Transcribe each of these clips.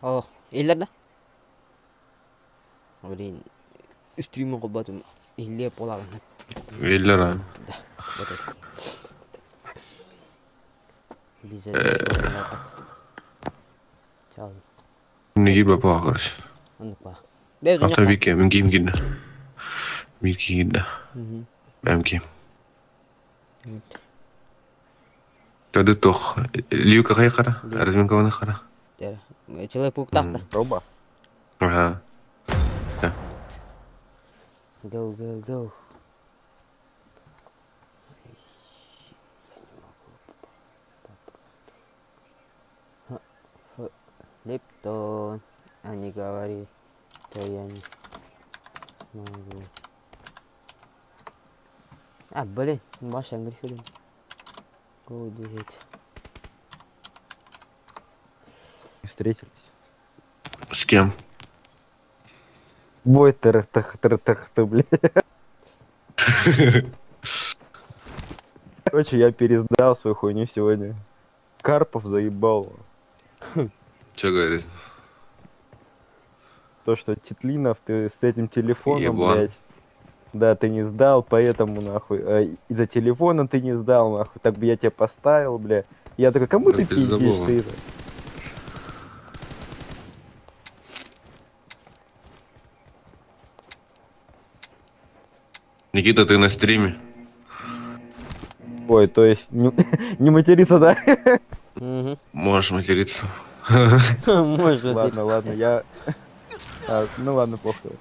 О, иһиллэр да? Блин, стримин холботум иһиллиэ буолаҕын. Иһиллэр аа. Да, вот это. Без Чао. Нигиба баҕар. Оннук баа. Бэйэ Ата бике мин ким киирдэ. Биир киирдэ. Бэм ким. Тады тох Люка хайкара, Разминкованы хара. Человек паук Роба. Ага. Go, go, go. Липтон, а не говори, то я не могу. А, блин, Маша английский. Go 9. Встретились. С кем? Бой тыр тых тыр тых ты, блядь. Короче, я пересдал свою хуйню сегодня. Карпов заебал. Че говорит? То, что Титлинов, ты с этим телефоном, Еблан. блядь. Да, ты не сдал, поэтому нахуй. Из-за телефона ты не сдал, нахуй. Так бы я тебя поставил, бля. Я такой, кому Да ты ты пиздишь, забыла. ты? Никита, ты на стриме? Ой, то есть не, не материться, да? Угу. Можешь материться. Можно. Ладно, ладно, я... А, ну ладно, похуй.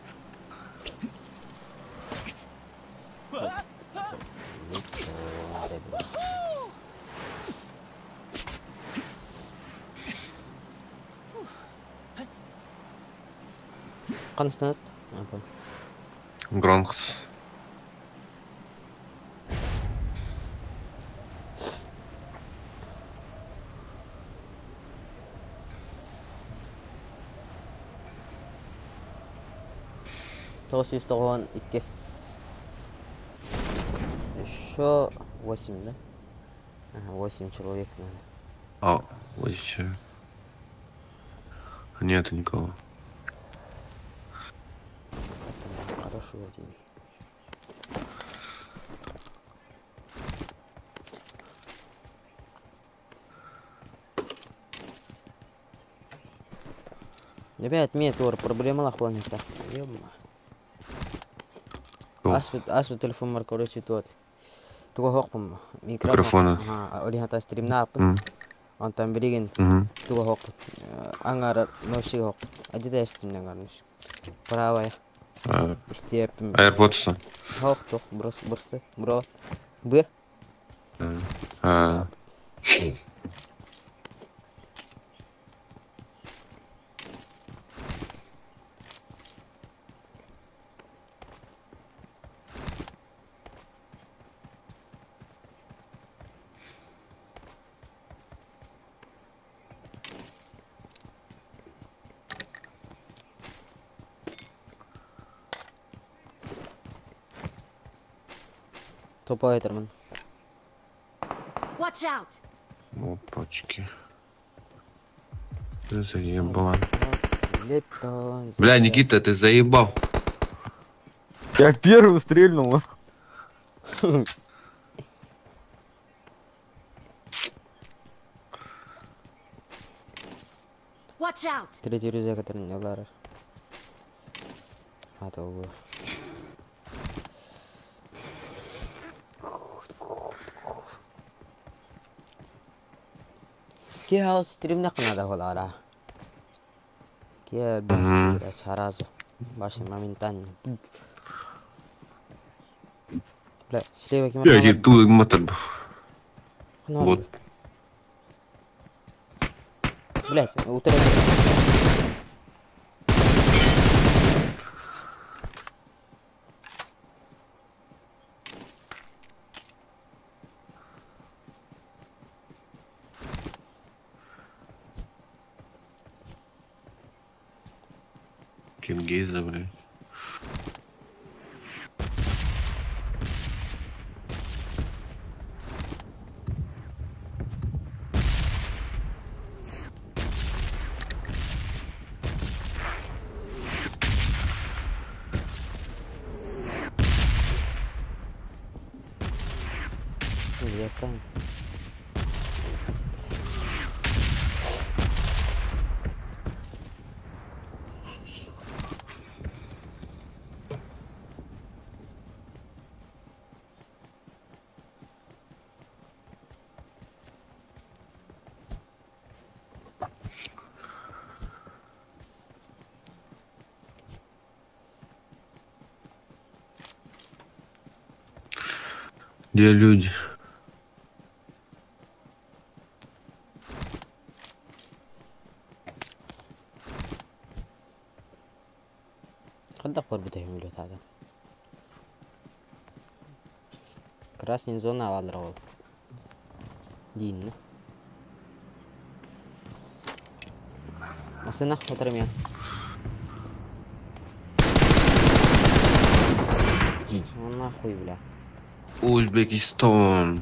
Констант. Гронкс. Тоғыз жүз тоқсан екі. Еще восемь, да? Ага, 8 человек надо. А, вот еще. Нету никого. Это хорошо один. Ребят, мне тур проблема планета. Ёбма. Туох? Аспет, аспет телефон бар, короче, туот. Туга хокпум. Микрофона. Ага, олиха та стримна апын. Онтон билигин туга хок. Аңар ноши хок. Ажида стримна аңар ноши. Правая. Истепим. AirPods. Хок тох брос брос бро. Б. А. Топой Этерман. Watch out! Опачки. Ты заебал. Лето. Бля, Никита, ты заебал. Я первый стрельнул. Watch out! Третий рюкзак, который не лара. А то увы. Кия стримна канада холара. Кия Мгм. сразу. Башня моментально. Бля, слева кем Я ебу мотор. Вот. Блять, утро. Киргиза, блядь. Девятка. Где люди? Хайдах барбыта үһү таата. Красный зона бааллар ол. Дииннэ. Массыына утары миэн. Ну нахуй, бля. Узбекистан.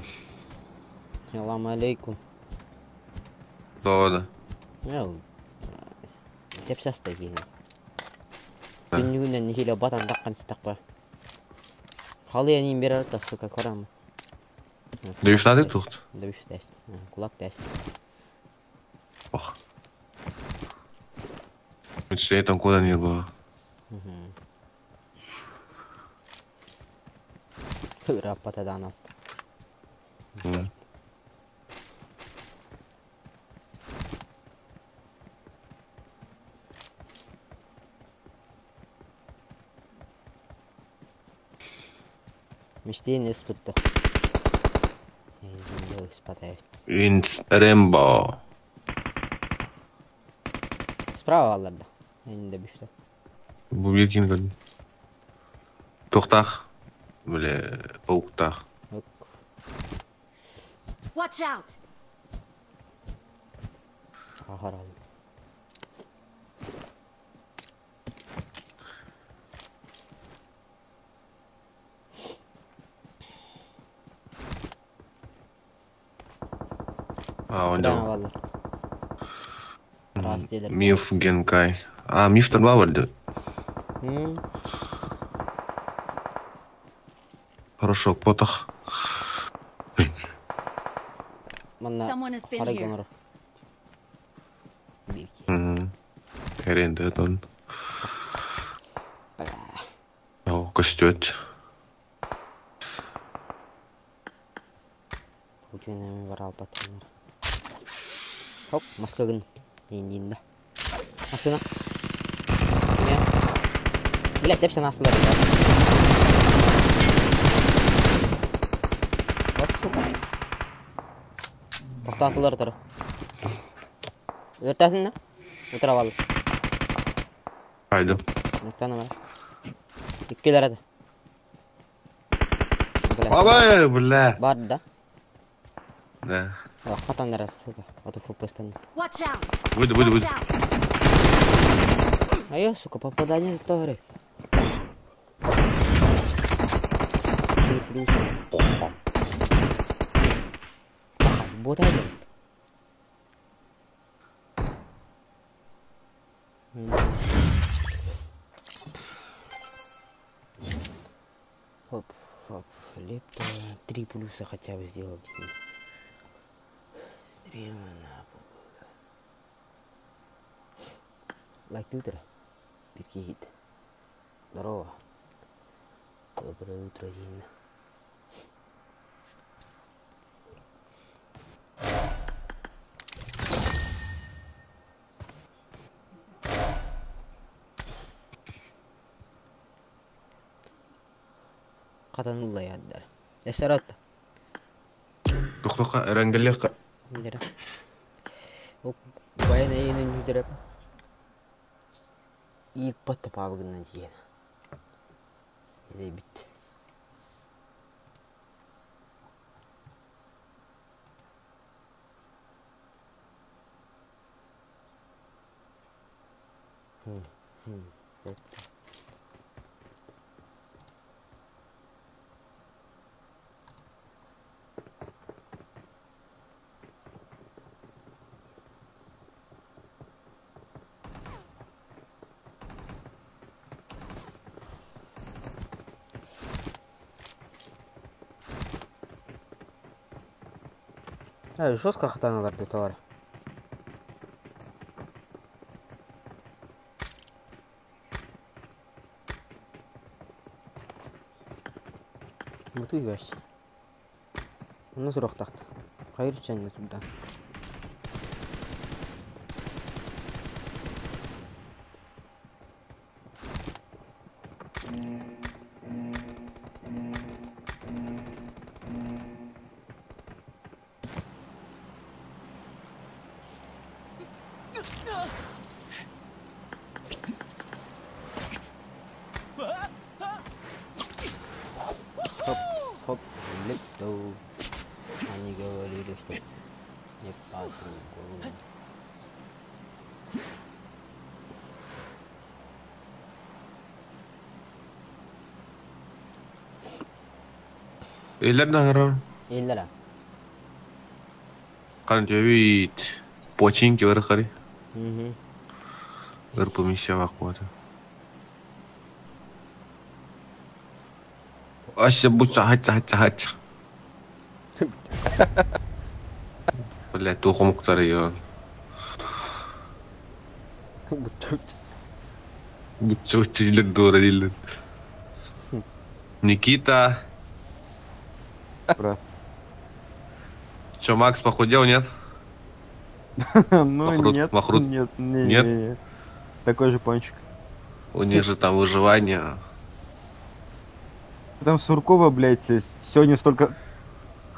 Салам алейкум. Да. Тэпсаста киһини. Күннүгүнэн нэһиилэ батан таххан сытахпа. Халыйан иин берер да, сука, көрөм. Дөйүфтааты туут. Дөйүфтээс. Кулак тээс. Ох. Мечтает он куда не было. Ырааппата даҕаны. Мечтин ыспытта. Ыспата. Инс Рэмбо. Справа бааллар да. Инде бүштэ. Бу биир ким көрдүм. Туохтаах? Бile пауктаах. Watch out! Ахарал. А, Прямо он бааллар. Араас диэлэр. Миф Генкай. А, миф тарбаа бар Хорошо, потах. Манна Someone has been харай here. гонор. Бики. Тэрэн дэтон. О, көстүөт. Утюнами барал патроннар. Хоп, маска гын. Индинда. Машина. Не. Блять, тэпсен астылар. Вот сука. Тоқтатылар тұры. Өртәсін да? Отыра балы. Haydi. Нүктаны бар. Иккилер еді. Бабай, бля. Бар да. Да. О, хатандар, сука. Аты фупестен. Watch out! Выйду, выйду, Watch выйду. out! А я, сука, попадание тоже. Три плюс. Ботай Хоп, хоп, лепта. 3 плюса хотя бы сделал. Лайк утро. Перкихит. Здорово. Доброе утро, Дина. Қатанылла яддар. Эсаратта. Тохтока, эрангелека. Дера. Ок, баян эйнин жүдереп. И патта пабыгынан тиген. Иде бит. Бетти. Жестко хатаналар товар. Бутуй вообще. Ну срок такт. Хайыр чайны туда. Хоп, хоп, лепту. Они говорили, что не по-другому. Eller нахрен. Иллера. Кан жебит. Починки барахари. Угу. Ырпымища вакуата. Ася буча хача хача хача. Бля, тухомуктары я. Буча буча дилер дура дилер. Никита. Брат. Чё, Макс похудел, нет? Ну Махрут, нет, махрут. нет, не, Нет? не, не. Такой же пончик. У них же там выживание. Там Суркова, блядь, сегодня столько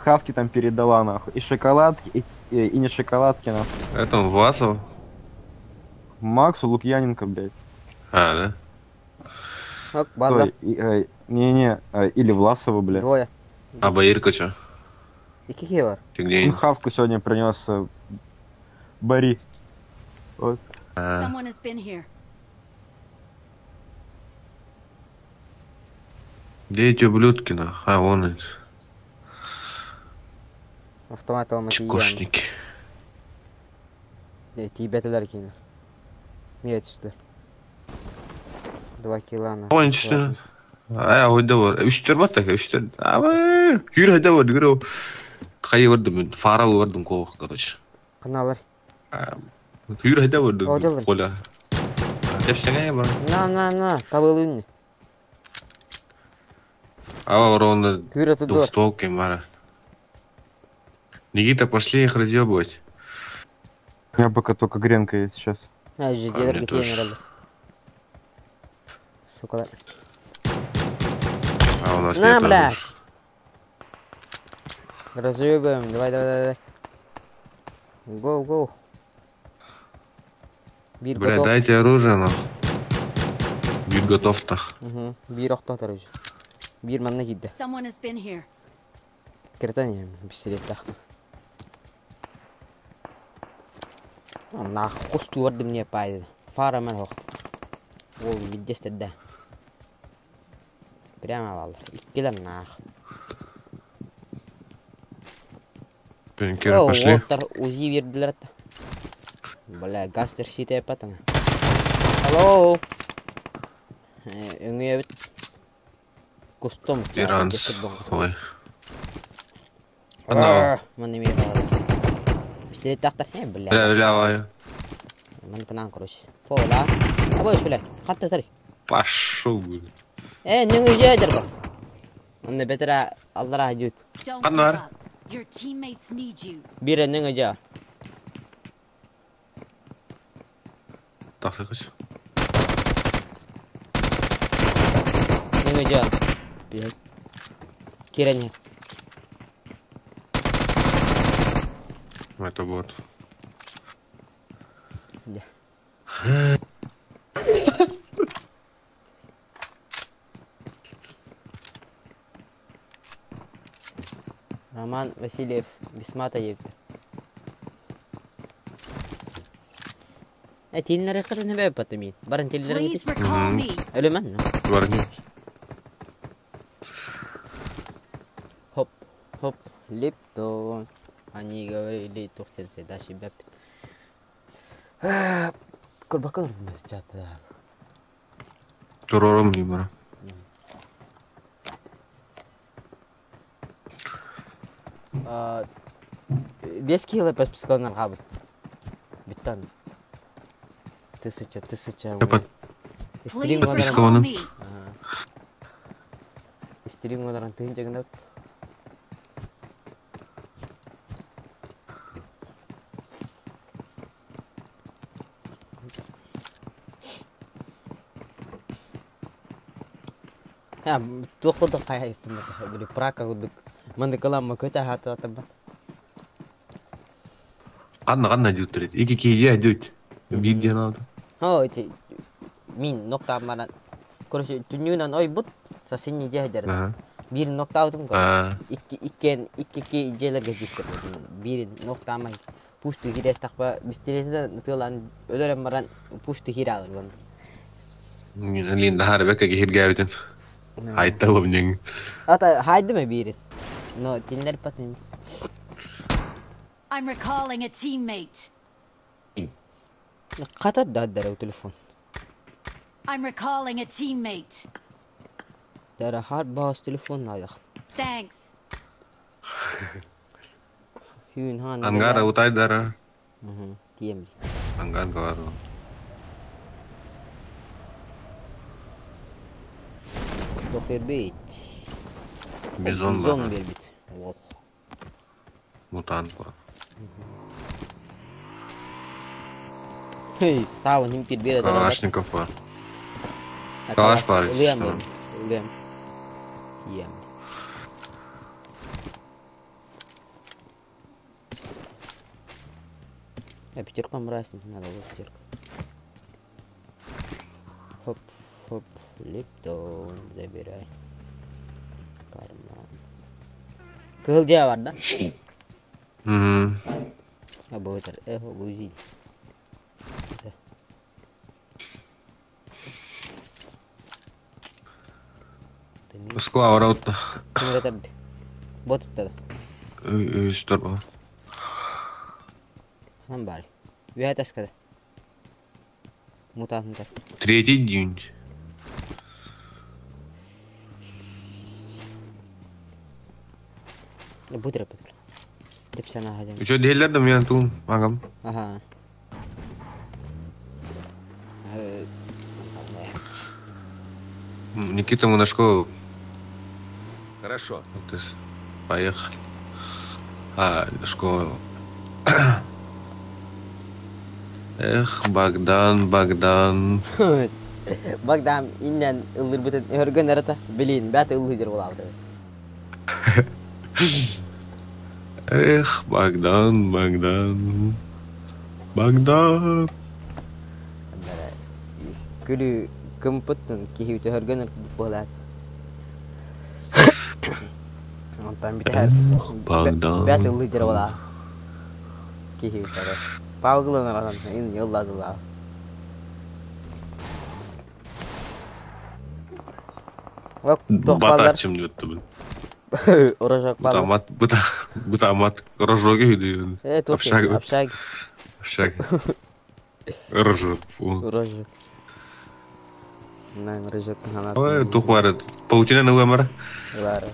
хавки там передала, нахуй. И шоколадки, и не шоколадки, нахуй. Это он Власов? Максу Лукьяненко, блядь. А, да? Ок, балла. Стой, Не-не, или Власова, блядь. Двое. А Баирка чё? И какие бар? Ты где? Он хавку сегодня принес Бори. Вот. А, Someone has been here. Где эти ублюдки, нах? А, вон они. Автомат алматы. Чекушники. Тибетелер кейлер. Мия түстүлөр. 2 кило на. Вон что? А, ойда бар. Үштер бар так, үштер. А, юр хайда бар, юр. Кайы бардым, фара бардым ковах, короче. Каналар. Юр хайда О, бардым. делай. Коля. Тепсеңе бар. На, на, на, табыл үнне. А, ровно Күрө тудур. двухстволки, мара. Никита, пошли их разъебывать. У меня пока только гренка есть сейчас. А, А, жителер мне кетейин тоже. эралды. Сукалар. А у нас На, нет бля. оружия. Разъебываем. Давай, давай, давай. Гоу, гоу. Бир Бля, готов. дайте оружие нам. Бир готов-то. Угу. Бир охтотор уже. Бир манна кидде. Someone has been here. Киртан пистолет тах. Нах, кусту вардым не пайда. Фара мен хох. Ол виддестедде. Прямо алалар. Иккилер нах. Пенкеры пошли. Оттар УЗИ бердилер. Бля, гастер сите патана. Алло. Өңе бит. Кустом. Иранц. Ой. Ана. Маны мен Пистолет тахтар. Бля. Бля, бля, бля. Маны танан, короче. Фола. Абой, бля. Хатта тари. Пошел, блядь. Не уезжай, дорога. Он на бетера Аллах идет. Don't give Анвар. up. Your teammates need you. Бира не уезжай. Так, слышишь? Не уезжай. Блядь. Кира не. Это бот. Да. Роман Васильев, Бисмата епті. Телнері қырын бәп баты мен. Барын телнері Please recall me. Өлемін. Варни. Хоп, хоп, лептон. Они говорили, тухтелте даши бәп. Курбакын чаты. Турором не бара. Биэс киһи подпискаланар хаалбыт. Бүттэ аны. Тысяча, тысяча. Стрим Подпискаланан. Стрим олорон тыһыынча гынабыт. Туох курдук хайа били прака курдук мандыкаламма көтө аһааталатарбат. Ханна ханна дьуттар ики киһи дьут биир диэн аата. О, ити мин ноктаан баран короче түннүгүнэн ойбут сасинни дьиэ дьарыта. Биир ноктаабытым короче. Икки иккиэн икки дьиэлэргэ дьиттэр. Биир ноктаамай пусту киирэстахпа бистилетинэн ытыалаан өлөрөн баран пусту киирэ аалар Лин даһаары бэккэ киһиргээбитим. Айта ылым Ата хайдым биирин. Но тиннер патым. I'm recalling a teammate. Хата да дара телефон. I'm recalling a teammate. Дара хат баас телефон наадах. Thanks. Хүүн хаан. Ангара утайдара. Тиэм. Ангар гавар. Тохирбит. Бизон Бизон бербит. Ох. Мутант бар. Хей, саабын хим кирбире Калашников бар. Калаш бар. Ылыам. Ылыам. Иэм. Я пятерка мразь, надо было пятерка. Хоп, хоп, липтон забирай. С карман. Кыһыл дьиэ бар да? А был это, лузи. Оскула ораутта. Ким Бот тогда. Үстөр ба. Ханан баар. Үөһэ таскада. Мутантар. Третий день. Бытыра бытыра. Тепсана хадым. Еще диэллэр да мен туум агам. Ага. Никита Мунашко. Хорошо. Поехали. А, школа. Эх, Богдан, Богдан. Богдан иннен ыллырбытын өргөн арата билин бәт ыллыдыр булабыт. Эх, Богдан, Богдан. Богдан. Күлү кымпыттын киһи өргөн буолаат. Онтон битэр. Богдан. Бәт ыллыдыр була. Киһи үтәрэ. Паугылын аран ин yolладылар. Бак тохпалар. Батачым диэттим. Орожок бар. Бутамат, бута, бутамат, рожок үйдү. Общак. Общак. Общак. Рожок. Рожок. Найн рожок ханат. Ой, тухвар. Паутина нугамара. Лара.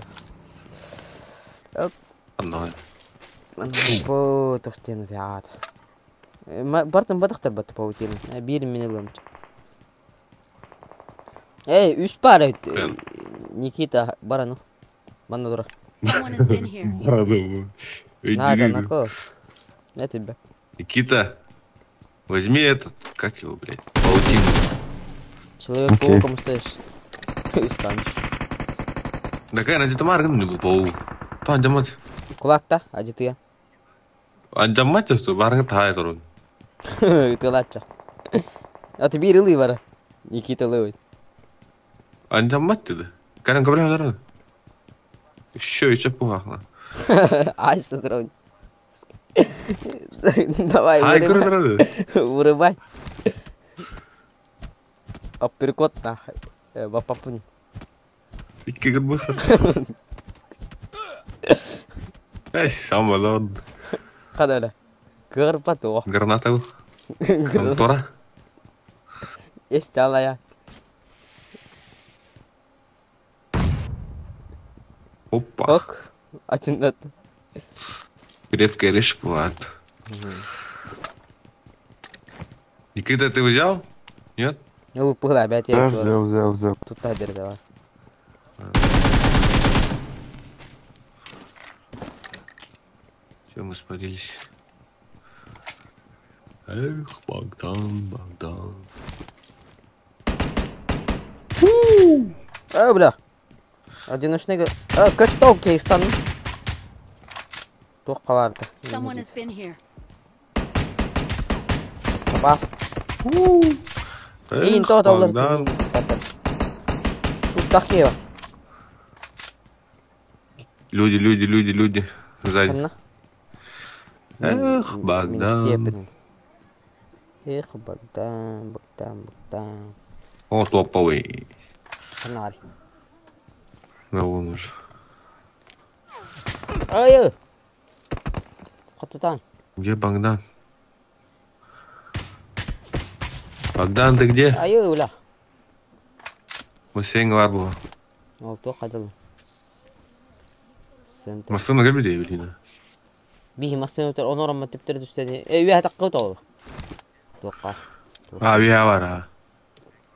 Анна. Бу тохтена теат. Бартын батахтар бат паутина. Бир мен ылым. Эй, үс пар Никита барану. Манна дура. Someone has been here. Барану. Надо, на кого? На тебя. Никита, возьми этот, как его, блядь, паутину. Человек пауком стоишь. Станешь. Да какая, где-то марган не был паук. То андамат. Кулакта, а где ты? Андамат, что барган тахай турун. Ты лача. А ты бери лывара. Никита лывает. Андамат ты. Кайдан кабля народ. Еще еще пухахла. Ай, трон. Давай, вырубай. Вырубай. Апперкот на. Бапапун. Икки гырбыха. Эй, самолет. Кадала. Кырпато. Граната. Контора. Есть алая. Опа. Ок. Один это. Крепкий орешек бывает. Никита, ты взял? Нет? Ну, пыла, опять Да, взял, взял, взял. Тут тадер давай. Все, мы спалились. Эх, Богдан, Богдан. А, бля. Одиночный... А, качтал кейстан. Туох қаларды. Someone has been here. Опа. Иин Эх, тоҕо толлар Богдан. Шуттах киева. Люди, люди, люди, люди. Сзади. Ханна. Эх, Богдан. Эх, Богдан, Богдан, Богдан. О, топовый. Ханна ари. Да вон уже. Ай! Хотутан. Где Богдан? Богдан, ты где? Ай, уля. Бассейн бар было. Ол туох хадыл. Центр. Массына кэлбит Эвелина. Биһи массына өтөр онором түптер түстени. Э, үе таккы тол. Туохка. А, үһэ бар, а.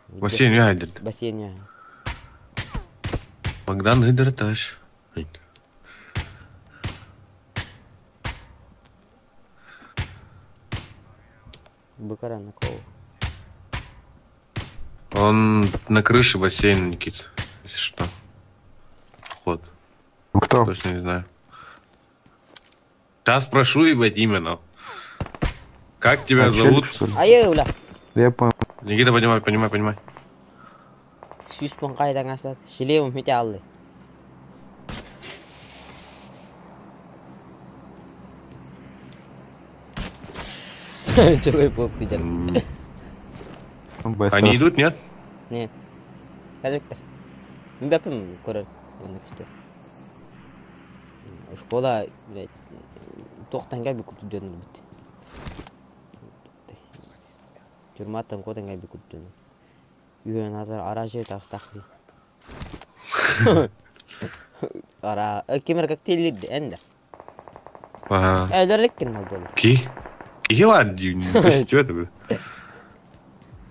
Бассейн үһэ айдыр. Бассейн я. Богдан ыйдыр таш. Букаран кол. Он на крыше бассейна, Никит. Если что. Вход. Кто? Точно не знаю. Сейчас спрошу, ебать, именно. Как тебя А, челик, зовут? что ли? Ай, уля. Я понял. Никита, понимай, понимай, понимай. Сүүс пон кайдан астат. Шлемом хите алды. Человек паук ты М, Он быстро. Они идут, нет? Нет. Коллектор. Мбапым көрөр. Оны күстөр. Школа, блядь, тоқтан кәбі күту дөнір бит. Тюрматтан котан кәбі күту дөнір. Үйен азар ара жер тақстақ. Ара, кемер коктейль энді. Ага. Әлдерліккен алды. Ки? Ки ладно, что это, бля?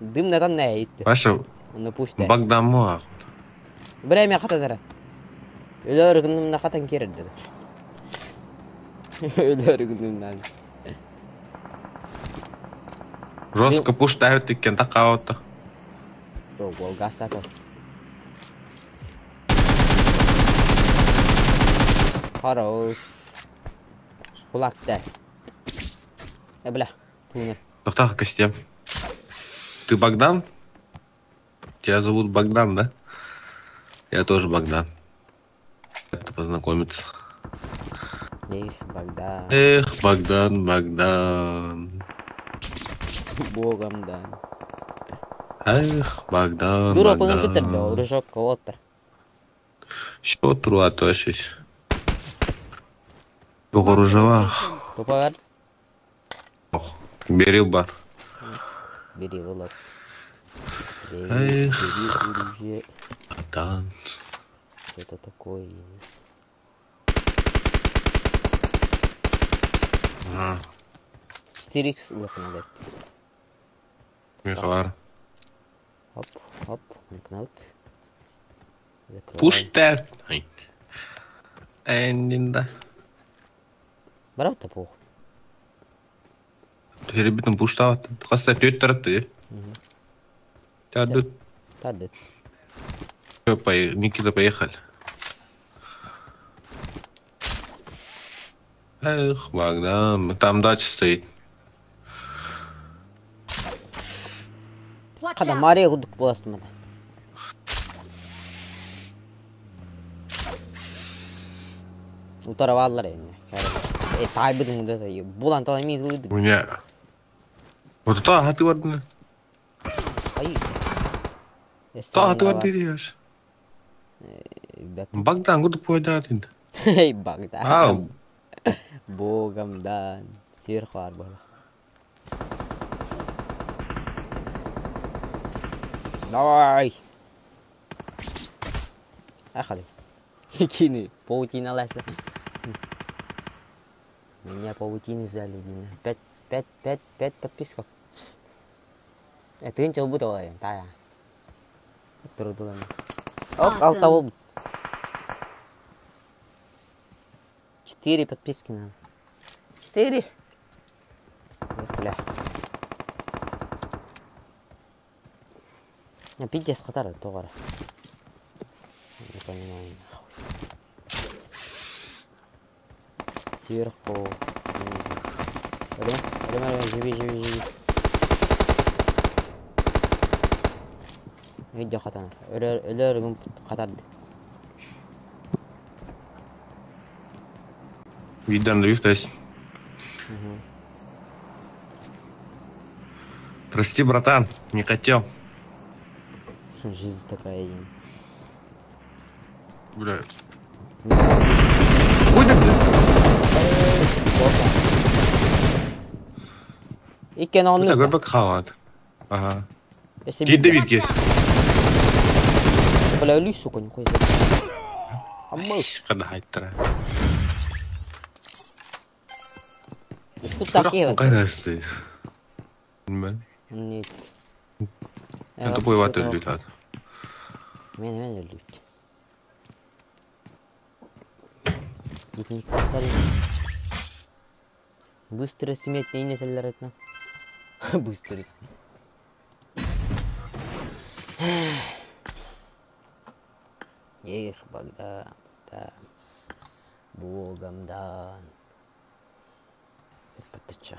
Дым натан не айтты. Паша, Оны пушта. Богдан Муах. Время хатанара. Өлөр күнүмна хатан керді. Өлөр күнүмнан. Жестко пуштают и кента каота. Ол гастаты. Хорош. Кулак тәс. Э, бля. Туны. Тоқтақ костям. Ты Богдан? Тебя зовут Богдан, да? Я тоже Богдан. Это познакомиться. Эх, Богдан. Эх, Богдан, Богдан. Богом да. Эх, Богдан, Дура пыңыр бітірді, Богдан. Рыжок отыр. Что труа тошись? Оғыружава. Топа бар. Берил бар. Бери олар. Бери, Эх. бери оружие. Богдан. Что-то такое. Ага, 4х лықына депті. Михалар. Хоп, хоп, анкнаут. Закрываем. Пуштер. Эндинда. Барау та пох. Теребитин пуштават. Хаста төт таратты. Тады. Тады. Никита, поехали. Эх, Богдан, там дача стоит. Watch Қада out! Мария кудук боласың мада. Утара баллар енді. Э, тайбыдың да булан талай мен У меня... Вот это, а ты вот... Ай. Та, ты вот делаешь. Богдан, куда пойдет? Эй, Богдан. Ау, Богом дан. Сверху арбала. Давай. Ахали. Кини, паутина ласты. Меня паутины сдали, Дина. Пять, пять, пять, пять подписков. Тыын чолбут ол тая. Турдулан. Ок, алта Awesome. ол. Четыре подписки нам. Четыре. Бля. Пиздец хатар тоҕо Не понимаю нахуй. Сверху, снизу. Öyle, öyle, öyle, живи, живи, живи. Видео хатана. Өлөр, өлөр хатарды. Видан то есть. Прости, братан, не хотел. Жизнь такая. Бля. Ой, да, бля. Иккен Бля, онны. көрбөк хаалат. Ага. Если Киирдэ Watch биир out. Бля, өлүй, сука, нихуя. Аммыл. Хада хайттара. Что такие? Кайрасы. Мен. Нет. Это бойбат өлбүт ат. Мен мен өлбүт. Гитник повторим. Быстро смерть не не Быстро. Эх, Богдан, да. Богом дан. Патыча.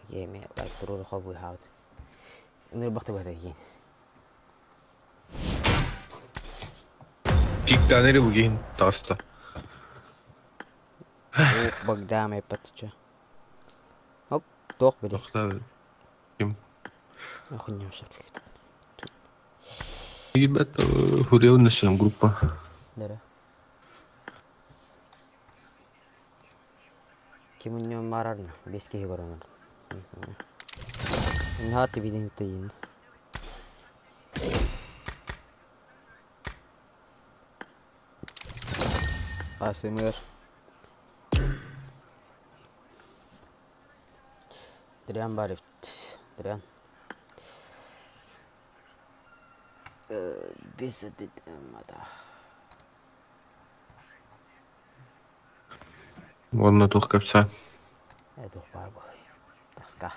Геме лайк турур хобуй хаут. Ныр бахты бата ген. Пиктанери бугин таста. Ох, Богдан патыча. Оп, тох били. Тохта. Ким? Охуня шак. Ребята, хурел нашем группа. Да. Ким у марарна, без кихи горонар. Нхати бидин тейин. АСМР. Дрян барып. Дрян. Без мата. Онно тух капса. Тух бар бой. Таска.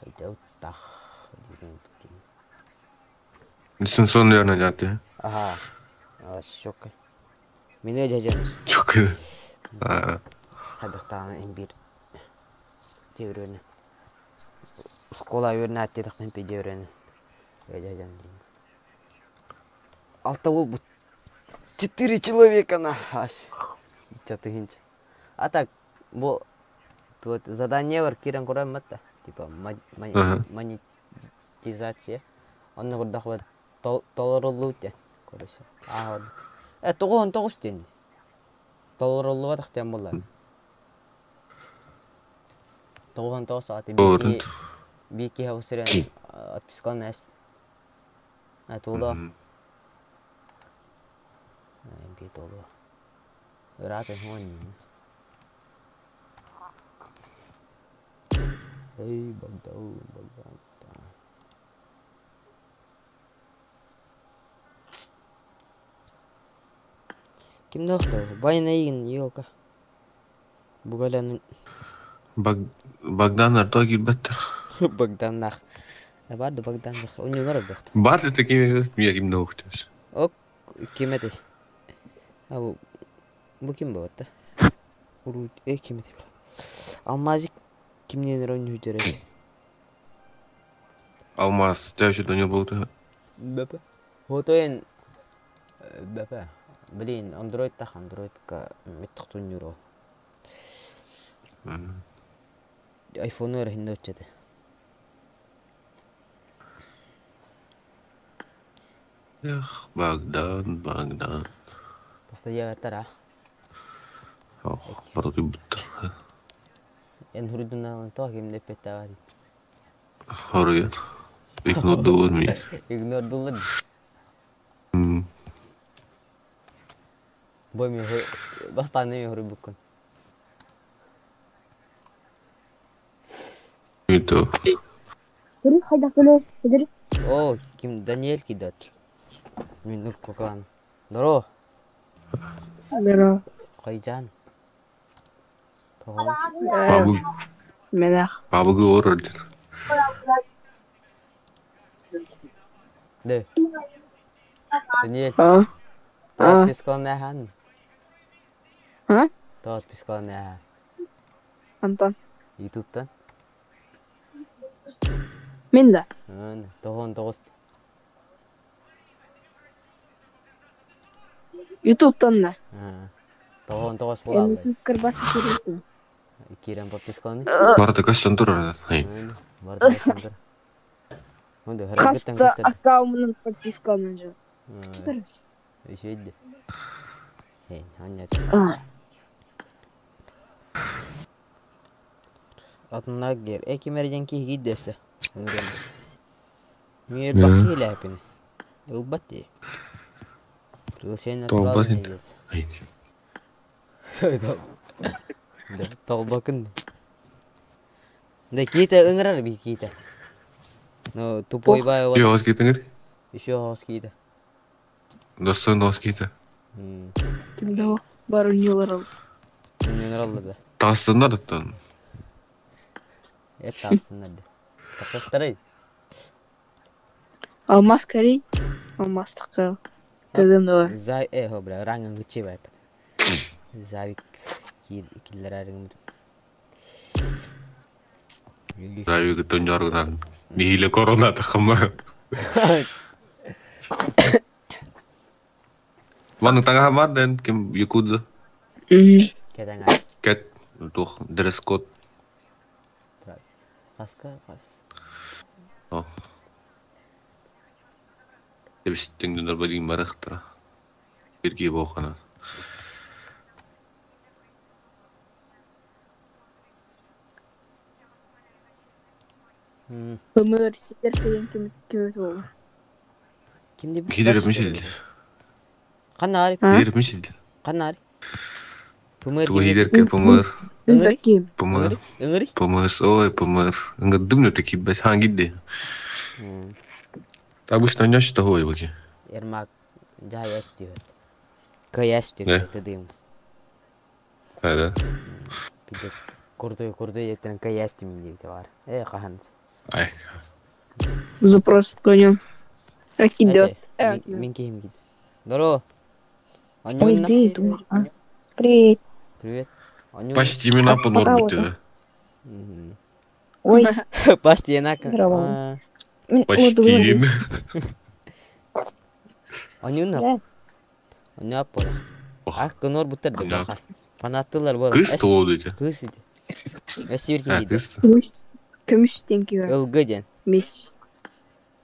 Айда тах. Дистанционно верно дяты. Ага. Щёка. Мине жажамыз. Чок. А. Хадахтааны имбир. Теврені. Школа өріне аттедік педеврені. Жажам дейін. Алта ол Четыре человека на аш. Чатыгинч. А так, бу вот задание бар кирен көрөм матта. Типа монетизация. Онны курдах вот толоруллу те. Короче. А тоҕуһун тоҕус диэн. Толоруллуга тахтыан булла. Тоҕуһун тоҕус аты бики бики хаусырен отпискалан эс. А туло. Би толо. Ыраатын хуоннин. Эй, Богдан, Богдан. Ким доктор? Байна игин ёлка. Бугалянын Богдан Арто килбеттер. Богдан нах. Барды Богдан нах. У него народ Барды такие я ким доктор. Ок, ким это? А бу бу ким болот Уру э ким это? Алмазик кимнен рон хүтерет. Алмаз, ты еще до него был. Бепе. Хотоен бепе. Блин, Android тах Android-ка меттахтун юро. iPhone-ор хинде өчөтө. Эх, Богдан, Богдан. Тохто жабаттар а. Ох, барды буттар. Эн хурдуна то ким деп петтавар. Хоруян. Игнор дулар ми. Игнор дулар. Бой ми Бастаан эмиэ хоруйбуккун. Это. О, ким Даниэль кидат. Мин Нуркукан. Здорово. Здорово. Хайжан. Тоҕо? Бабы Мелах. бабыгы орор. Де. Даниэль. А? Тоҕо А? отпискалан А? Тоҕо отпискалан Антон. Ютубтан. Мин да. 99. Ютубтан да. 99 буолаллар. Ютуб кырбат кирбит. Киирэн подпискаланы. Барыта көстөн турар. Барыта көстөн турар. Онда харакеттен Хаста көстөр. аккаунтун подпискаланан же. Үчүгэй. Хей, аннят. Атыннар эки мерден киһи киирдэсэ. Миэр бакки лээпин. Ылбат дии. Приглашение Толбат отправлено Да, толбакын. Да киитэ ыҥырар би киитэ. Ну, тупой бай Еще хос китеңер? Еще хос киитэ. Достойно хос киитэ. Кимде бар үнелер Үнелер алды да. Тастыннар оттон. Эт тастыннар да. Тақықтарай. Алмаз карей. Алмаз тақы. Дедим да. Зай э хо бля ранган гычы бай. Завик киллер арыгым. Завик тонжаргынан. Нихиле корона тахама. Ван таҥаһа баар дэн ким Якудза. Кэтаҥас. Кэт туох дресс-код. Хаска хас. О. Эбистиҥ барин барахтара. Бирги бохана. Көмөр сидер кэлин ким ким ол. Ким деп? Кидер мишил. Канари. Кидер мишил. Канари. Пымыр Туга хидер ке пымыр. Ыҥырый. Ким? Пымыр. Ыҥырый. Пымыр. Ой, пымыр. Ыңырдым таки бес хангидде. Обычно не что ой воки. Ермак жай эстиет. Каяс Да. тыдым. Да, да. Пиде курдуй курдуй еттен каяс тимин дип бар. Э кахан. Ай. Запрос отклонен. А кидет. Мин ким кид. Здорово. Ой, Анюна. Привет. Привет. Анюна. Почти имена по норме Ой. Почти одинаково. Здорово. Почти. Анюна. Анюна пола. А кынор буттар да баха. Фанаттылар бол. Кыз туолду ити. Кыз ити. Эсибир А, киһи. кыз. Көмүс тенки. Ылгы ден. Мес.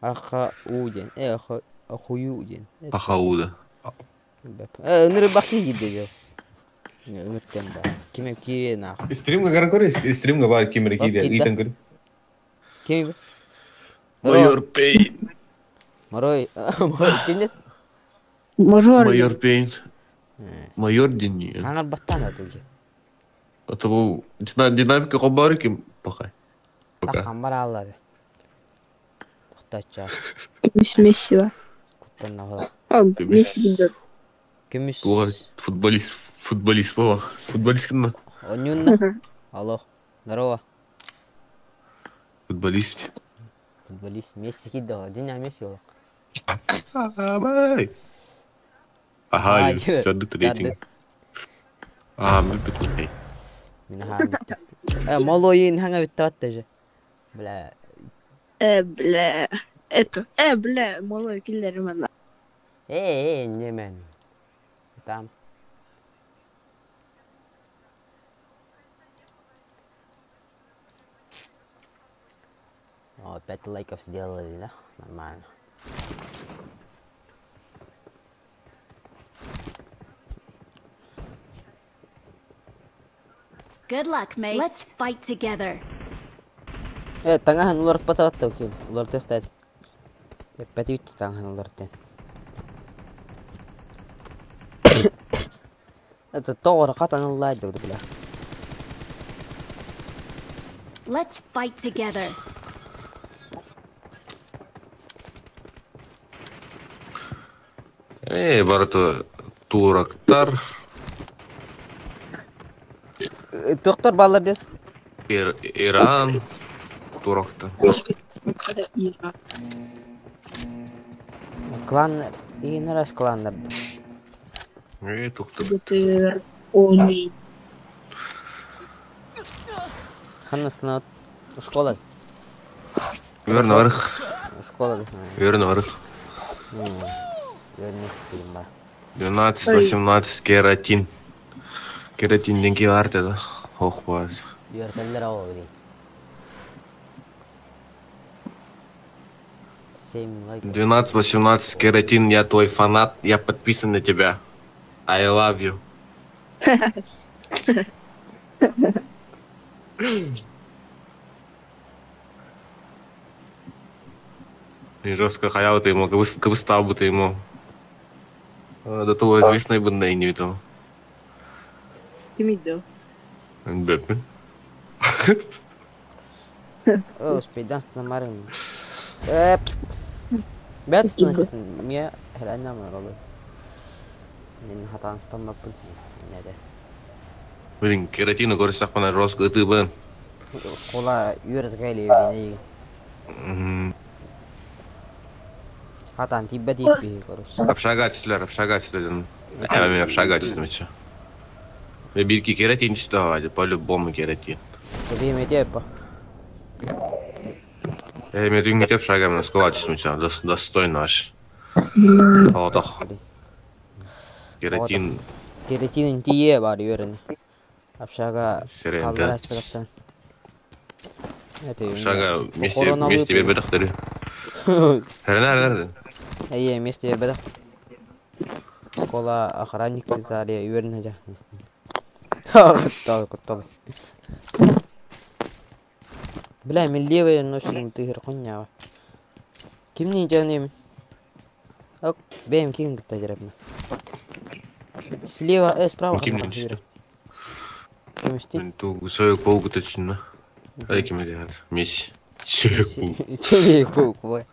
Аха у ден. Э аха ахую ден. Аха у да. Э ыныры бакы киди. Ыныртен ба. Киме кие на. Стримга гара көрө, стримга бар кимер киде, итен көрө. Кими? Майор Пейн. Морой. Морой кимне? Мажор. Майор Пейн. Майор дени. Аңар баттан атылды. А то динамика кобары ким пока. Пока. Такан аллады. Токтача. Көмүс Месси ба. Куттан нахала. А, Месси кидет. Көмүс. Туга футболист, футболист бола. Футболист ким? Онюнна. Алло. Здорово. Футболист. Футболист Месси киде. Диня Месси ол. Абай. Ага, жадды рейтинг. А, мен бит. Мин хаан бит. Э, молойын хаңа бит табатты же. Бля. Э, бля. Это, бля, малой киллер мен. Э, не мен. Там. О, 5 лайков сделали, да? Нормально. Good luck, mates. Let's fight together. Э, таҥаһын уларпатаатта кин, улартыахтаат. Эппэти бүтті таҥаһын улартын. Это тоҕо хатан ыллаайда бля. Let's fight together. Ээ, барыта турактар, Туохтар бааллар диэн? Иран, турактар. Клан, иин раз кланнар. Ээ, тухтар. БТР, Оми. Ханна школа. Верно, арых. Школа. Верно, арых. Верно, фильм. 12-18 кератин. Кератин деньги арты, да? Ох, баз. Үөртэллэр ол дии. 7 лайков. 12-18 кератин, я твой фанат, я подписан на тебя. I love you. И жестко хаял ты ему, кабыстал бы ты ему. До того известной бы на не видел. Ким идел? Бэппин. О, спидан намарын. Бэт мне реально моролы. Мин хатан стаммаппын. Неде. Блин, кератину көрсөк жестко ытыбын. Школа үөрэтэ кэлэ Хатан тиббэ тииппи короче. Общага түстүлэр, общага түстүлэр. Мен общага түстүм еще. Мен бирки кератин түстү давай, по-любому кератин. Тоби метеппа. Мен түнгү общага мен школа түстүм еще, достойно аж. Отох. Кератин. Кератин тие бар үөрэн. Общага Серенде. каллар ачпатактан. Общага вместе вместе бербедахтары. Херена, Эйе, вместе бербедах. Школа охранник зария үөрэн хажа. Куттал, куттал. Бля, мен левый ночью тыгыр конява. Кимни жаным? Ок, бэм ким кытта жерепме. Слева, справа. Ким не Ким исти? Ту Человек паук точно. Ай, ким это? Месси. Человек паук. Человек паук, бля.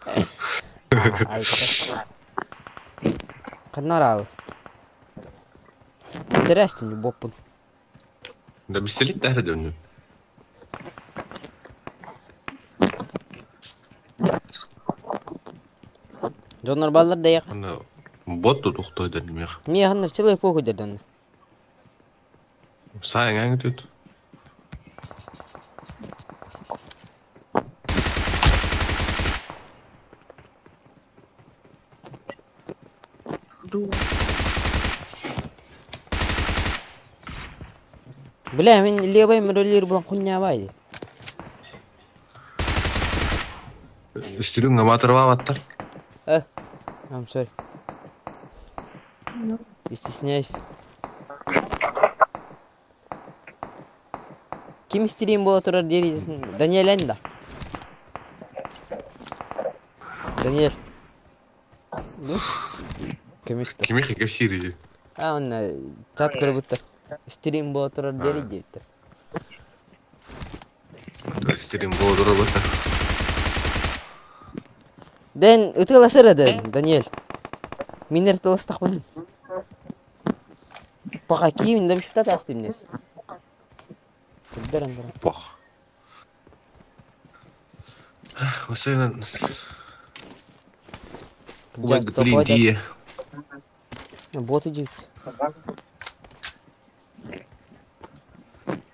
Канарал. Интересно, боппун. Да бистелит да дönü. Донор баллар да Аны бот тохтой дедим я. Мия ханна человек паук деден. Сайын әңі тут. Бля, мен левый мөрөлөр булан куня байды. Үстүрүң аматыр бабаттар. I'm sorry. Не стесняйся. Ким стрим бола турар дири Даниэль энда. Даниэль. Ну? Ким исти? Кими кепсири. А, он чат көрбүттер. Стрим бола турар дири диптер. Стрим бола турар бата. Дэн, ытыласыр эден, Даниэль. Минер ытыластахпын. Пока кийин да бишпта тастым нес. Куддар андара. Пох. Осенен. Блин, дие. Боты жигит.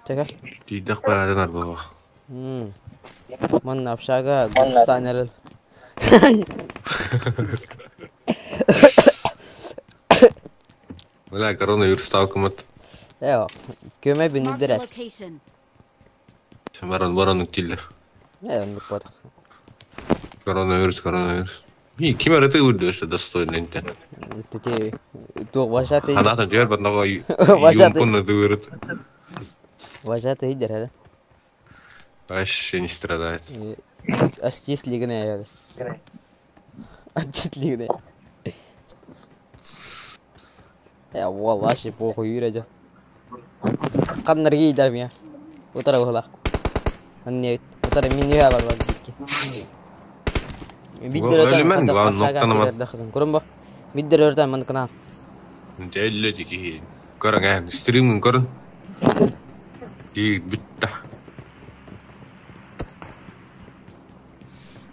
Чека. Тидах парадан арбаға. Манна общага густанерл. Бля, коронавирус талкымат. Эо, көмө Marked a бинидерес. location. Баран баран тиллер. Э, он потах. Коронавирус, коронавирус. И ким араты үрдү что достойно интернет. Тете туох вожатый. Анатан жер батнага Вожатый. юмпунна дырыт. Вожатый идер, да? Вообще не страдает. Отчислигне. Отчислигне. Я валаши похуй юрәҗә. Ханнарги идармия. Утара була. Анне утара мин юха бар бар дикки. Биддер Өлүмэн главное ноктанама. Көрөн бо. Биддер өртөн ман кына. Дьэллэ дики. Көрөн ээ, стримин көрөн. Ди бүтта.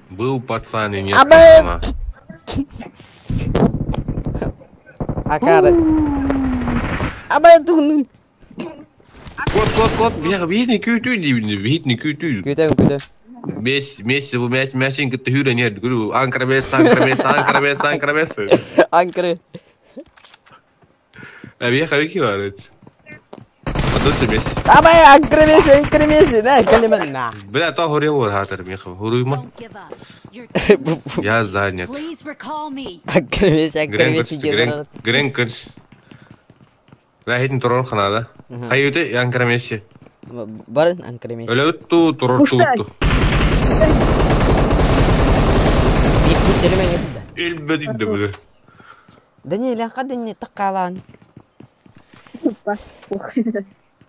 Был пацан и нет Абы! пацана. Акары. Абы тугун. Кот, кот, кот, бия бихитни күтүү дибин, бихитни күтүү. Күтө күтө. Бес, Месси бу мяч мячин кытта хүрен ер. Гүрү Анкара бес, Анкара бес, Анкара бес, Анкара бес. Анкары. Бия хабики бар. Адусы Месси. Абы Анкара Месси, Анкара Месси. На, калиман на. Бля, то хория бар хатыр меха. Хуруйма. Don't give up. Your team. Я занят. Please recall me. Анкара Месси, Анкара Грен Месси Грен Грен кырш. Да хитин турор ханада. Хайюте Анкара Месси. Барын Анкара Месси. Өлөтту турор тутту. Бит телемен кетти. Элбетинде бу. Даниэль, кадын таккалан.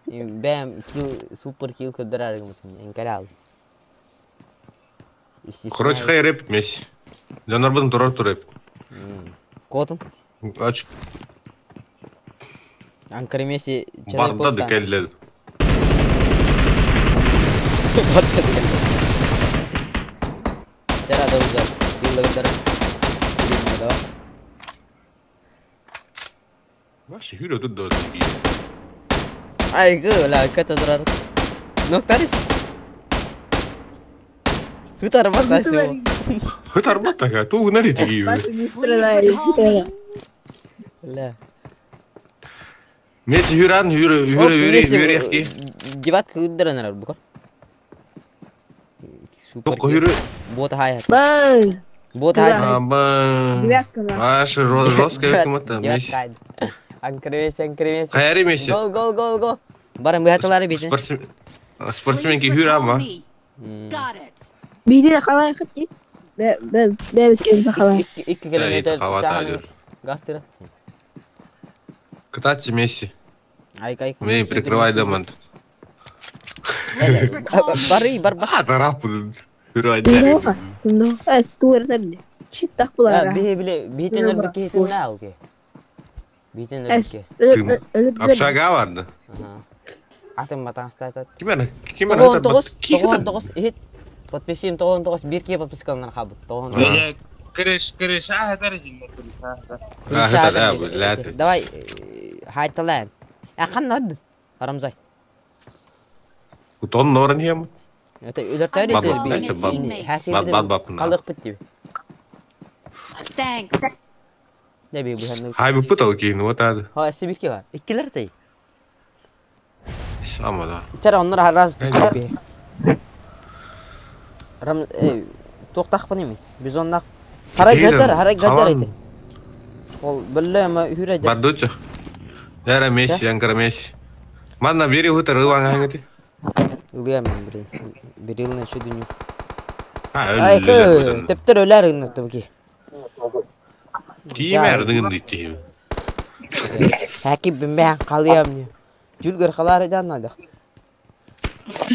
Бэм, килл, супер килл көдөрөр гымытын. Энкарал. Короче, хай реп Месси. Леонарбын турор туреп. Котун. Ач Анкара Месси барда да келле. Чара да узар. Килл көдөрөр. Давай. Вообще хүрө тут да. Ай, гы, ла, ката дурар. Ноктарис. Хытар бар да сего. Хытар баттага, туу нари тиги. Не Please стреляй, recall me. Ла. Месси хүран хүрө хүрө хүрө хүрө ки. Гибат кыдыранар букар. Супер. Ток хүрө. Бот хай. Бэй, Бот хай. Аба. девятка на. Аш жестко кымата Месси. Анкара Месси, Анкара Месси. Хайри Месси. Гол, гол, гол, гол. Барым быһатылары битин. Спортсмен Please спортсменки хүрө recall ама. me. Got it. Биди халай хати. Бе, бе, бе, бе, халай. 2 километр Хавата Гастыра. Кататься Месси. Ай, кай. Мен прикрывай доман. Please recall me. Бары, бар, бар. А, тарап. Хүрө айдар. Ну, э, туэрдерни. Читтах булара. Бихи биле, бихитенер бикки хитин на алки. Бихитенер бикки. Общага барды. Атым батан статат. Кимер? Кимер? 99, 99, ихит. Подписим 99, бир ки подпискалар хабыт. 99. Крыш, крыш, а, это крыш, а. Давай, хайталан. Ахан над. Харамзай. Тон норан хем. Это үлөртөр Бат, итер бат, бат, бат, бат. Калык бит. Thanks. Не би бу Хай бу путал ки, ну вот ад. Ха, сибирки бар. Иккилер тей. Сама да. Чара оннор хараз түстүк би. Рам тоқтақ неме? Біз оннақ харай гадар, харай гадар ите. Ол білі ма хүрә. Бардуча. Яра Месси, Анкара Месси. Манна бери хутар ылан хангати. Ылыя мен бири. Бирилне şu дүню. А, Ай, кы, тептер өләр гын тобки. Тимер дигин дитти. Хәки бимбә калыям не. Жүлгөр калары жанна дак.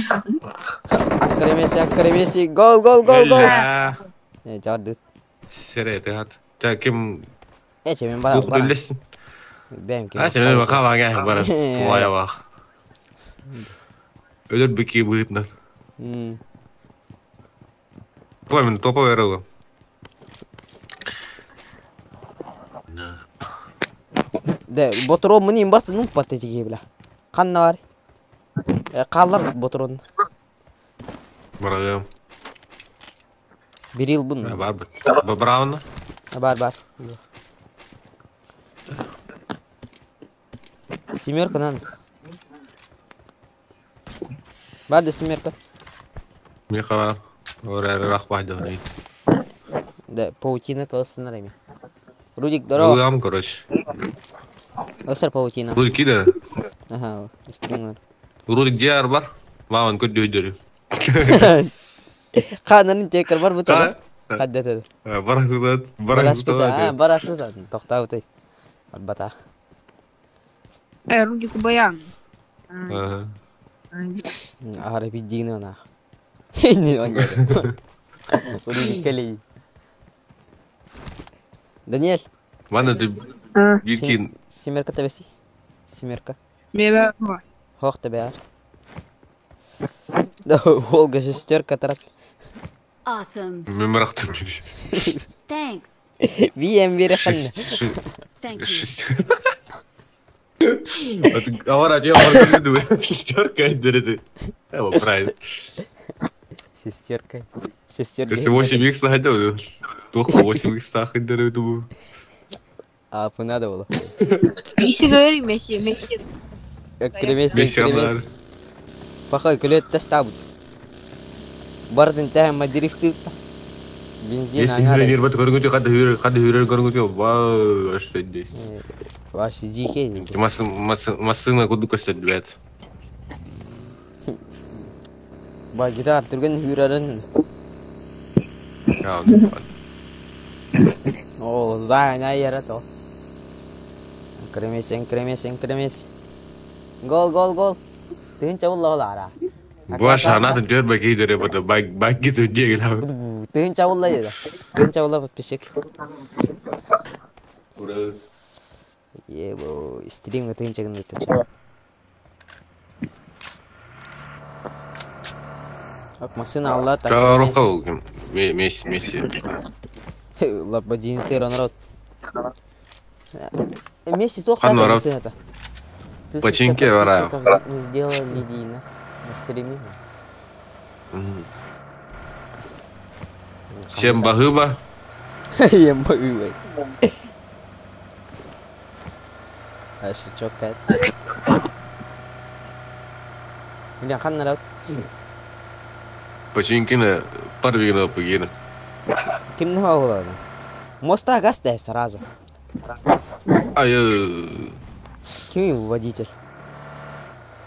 Анкара Месси, Анкара Месси, гол, гол, гол, гол. Э, жарды. Серете хат. Та ким Эче мен бара. Тух дүллесин. Бәм ким. А, сен бака бага бара. Туая бак. Өлөр бики быытна. Той мен топа берелі. Да, ботро мыни барты ну патетиге била. Канна бар. Каллар ботрон. Барагам. Бирил бун. Бар бар. Браун. Бар бар. Семерка надо. Бар да семерка. Миха. Ора рах байды. Да, паутина толсын рами. Рудик, здорово. Улам, короче. Осыр паутина. Рудик кида. Ага, стрингер. Рудик диар бар. Маун көдді өйдері. Ханын текер бар бұта. Қаддатады. Бар бар. Барас бұта, барас бұта. Тоқтау тай. Бата. Э, Рудик Баян. Аһара биддигин она. Не он. Урикали. Даниэль. Манна ты Вилкин. Семерка табеси. Семерка. Мега. Хох табяр. Да, Волга шестерка тарат. Awesome. Мемрахтым. Thanks. Бием бере ханна. Thank you. Авара, я барган шестерка дерди. Эва, правильно. Шестерка. Шестерка. Если 8 х хотел, только 8 х хотел, думаю. А, надо было. Если говори, Месси, Месси. Кремес, кремес. Пахай, күлөт тастабыт. Бардын тәһә мадрифты. Бензин аңар. Если бат көргөтө кады хүрөр, кады хүрөр көргөтө, ва, ашты. Ваш дикий. Машина куду көстөт бет. Ба гитар түрген хүрөрүн. О, зай на ярато. Кремес, кремес, кремес. Гол, гол, гол. Тыынча улла ара. Буаш анатын жөр баки дере бата бак бак гиту дегел. Тыынча улла деди. Тыынча улла подписчик. Ура. Е, бу стрим тыынча гын өтөчү. Ак машина алла так. Чарохал Месси, Месси. Лабадин народ. Месси тоқтады машина-то. Починки вара. Мы сделали Дина на стриме. Всем багыба. Всем багыба. А что кат? Бля, хан народ. Починкина парвигина погина. Ким не хавала? Моста гасте сразу. Ай. Ким водитель?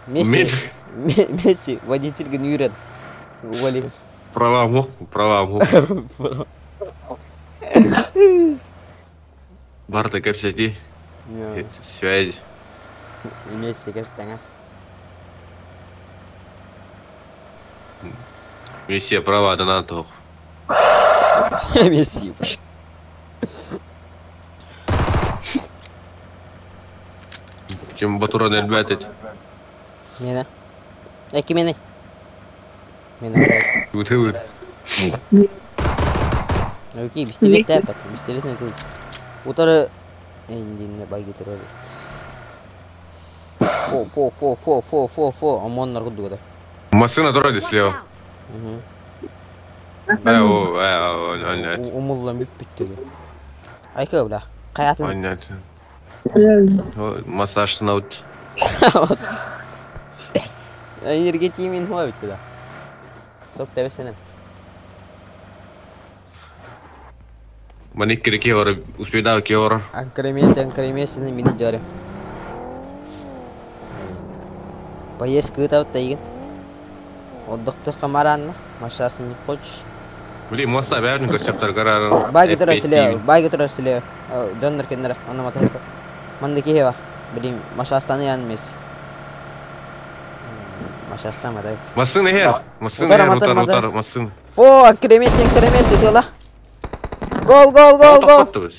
Месси. Месси, водитель гнюрен. Ували. Права мог, права мог. Барта капсати. Связь. Месси капсатаңас. Месси права да на то. Месси. Ким батуран элбәтет. Мена. Эки мени. Мена. Үтүр. Окей, пистолет тәп, пистолет не тут. Утары эндинне бай гитер. Фо, фо, фо, фо, фо, фо, фо, ОМОН наргуду да. Машина дороги слева. Угу. Э, о, э, о, Умулла бүт бүттү. Айка бля. Каятын. Понятно. Массаж наут. Энергетимин хуа бүттү да. Сок тебесенен. Маниккери кеора, успедав кеора. Анкремес, анкремес, мини жаре. Поездка кытап тайгын. Отдыхты камаранна, машасын не хочешь. Блин, моста бәрін көрсептер қарарын. Бай гитара силе, бай гитара силе. Доннер кеннер, онна матайка. Манды кихе бар. Блин, машастаны ян мес. Машаста матай. Машина хер, машина хер, утар, утар, машина. Фо, анкремес, анкремес, тыла. Гол, гол, гол, гол.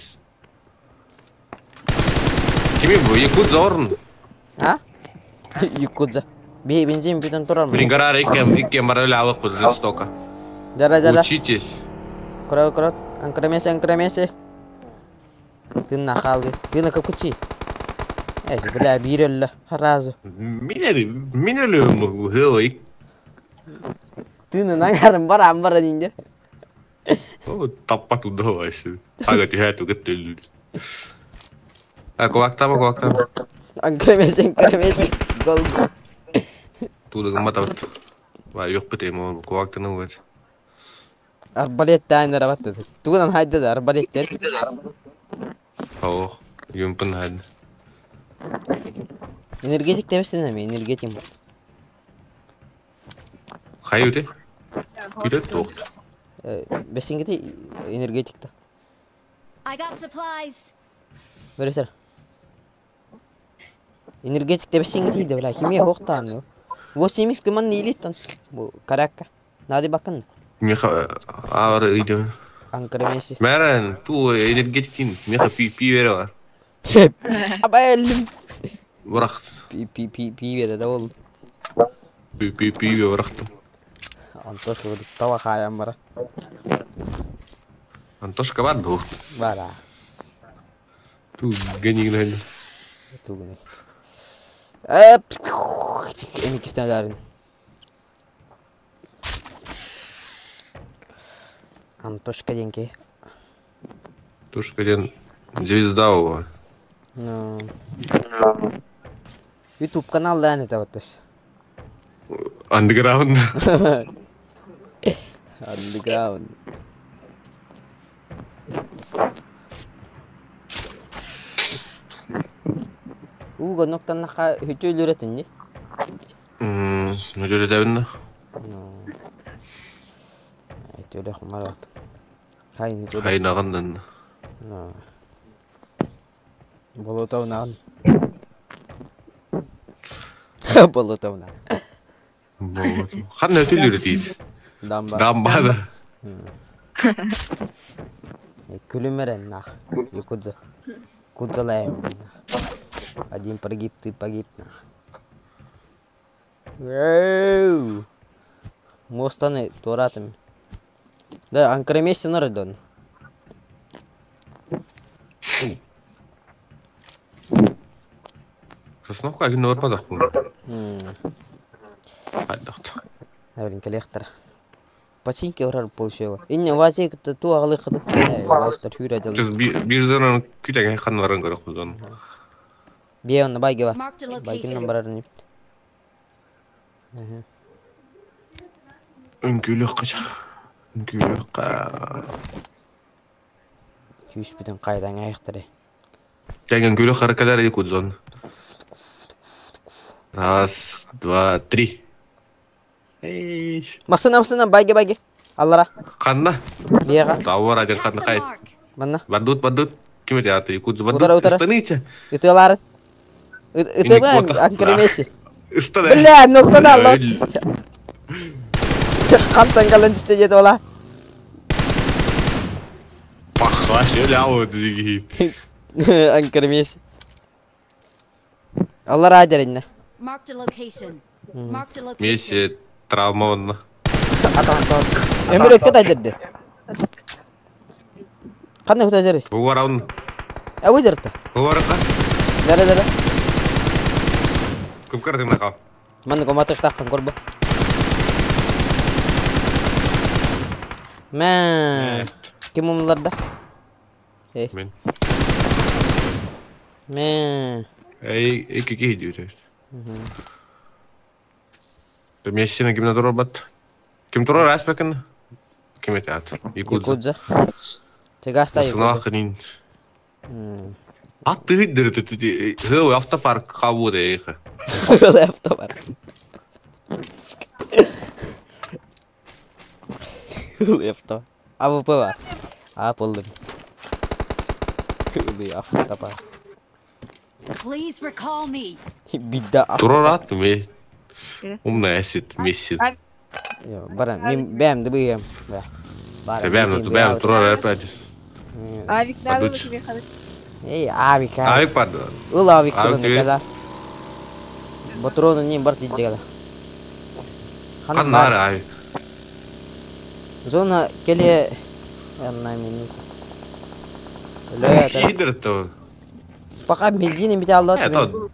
Кими бу? Якудза орын. А? Якудза. Би бензин бүтін турар. Блин, гарар икем, икем барыла алып куд жестоко. Жара, жара. Учитесь. Курау, курау. Анкремесе, анкремесе. Ты нахалгы. Ты на капучи. Эй, бля, бирелле. Разу. Минели, минели хылы. Ты на нагарым бар, амбар динде. О, таппа туда вайсы. Ага, ты хэту гыттыл. А, кулактама, кулактама. Анкремесе, анкремесе. Гол. Туда гымматабыт. Ва, yok бит эми, кулактаны вот. Арбалет тайнера батты. Тугунан хайда да арбалеттер. О, юмпын хайды. Энергетик тебесин эми, энергетик. Хай өте? Күтет тоқт. Бесингити энергетикта. I got supplies. Бересер. Энергетик тебесиңге тиийдэ бля химия хуохтаан 8 кыман илиттан бу каракка нади бакын Меха авар ыйды. Анкара Месси. Мэрэн ту энергетикин меха пи пи бере бар. Абайлым. Бырах. Пи пи пи пи бере да ол. Пи пи пи бырахтым. Антошка тава хаям бара. Антошка бар ду. Бара. Ту генигнен. Тугуны. Эми кистен Антошка деньги. Тушка ден звезда его. Ну. YouTube канал да это вот то Underground. Underground. Уго ноктаннаха хүтүлүрэтинни. Нүдөлөтөбүнна. Ну. Айтөлө хумарат. Хай нүдөлө. Хайнаганнан. Ну. Болотовнан. Болотовнан. Ханна өтүлүрэтийт. Дамба. Дамба да. Күлүмерен нах. Якудза. Кудзалаем. Один прогиб, ты погиб нах. Эу. Мостаны туратами. Да, анкремесси нордон. Сосновка один норма да. Хайдахт. Наверное, коллектор. Починки урар получила. Инне вазик ту агылы хыды. Валтер хүрә дел. Бир зонаны күтәгән ханнарын көрөк бузон. Бие онна байге бар. Marked a Байгин location. барарын ипт. Үңкүлүк кача. Үңкүлүк. Күш бүтән кайдан аяктары. Тәген күлүк харакалар якудзон. Раз, два, три. Эй. Масына масына байге байге. Аллара. Канна. Биега. Тавар один Attack канна the кай. mark. Манна. Бадут, бадут. Ким это аты? Якудзо Утара, бадут. утара. Станича. Итыларын. Итыба Инник анкремесси. Ыстана. Бля, ноктан алла. Кантан калын түсте жетип ала. Пахлаш, ляу, диги. Анкремесси. Аллара адеринне. Marked a location. Marked a location. Месси травмованна. Атан тон. Эмир өккө тайдырды. Кандай кутайдыры? Угараун. Әуезерті. Угарака. Дәрі дәрі. Кым кардың нака? Маны коматыш тақпан көрбі. Мә. Ким умларда? Эй. Мен. Мә. Эй, эки ки идиот. Мессини ким турар бат? Ким турар аспекин? Ким это ат? Якудза. Якудза. Тегаста якудза. Сынахнин. Ат тыгдыр ты хыл автопарк кабу дейха. Автопарк. Авто. АВП бар. А болдым. Автопарк. Please recall me. Бидда Турар ат ме. Умная эсит Месси. Бара, мен бәм дыбыем. Бара. Бәм, бәм турар опять. Авик надо Падут. тебе ходить. Эй, авик. Авик пад. Ул авик Авик турын түгел. када. Батроны не бар тидегала. Каннар авик. Зона келе одна минута. Ля, Кидер то. Пока бензин бите алды. Это.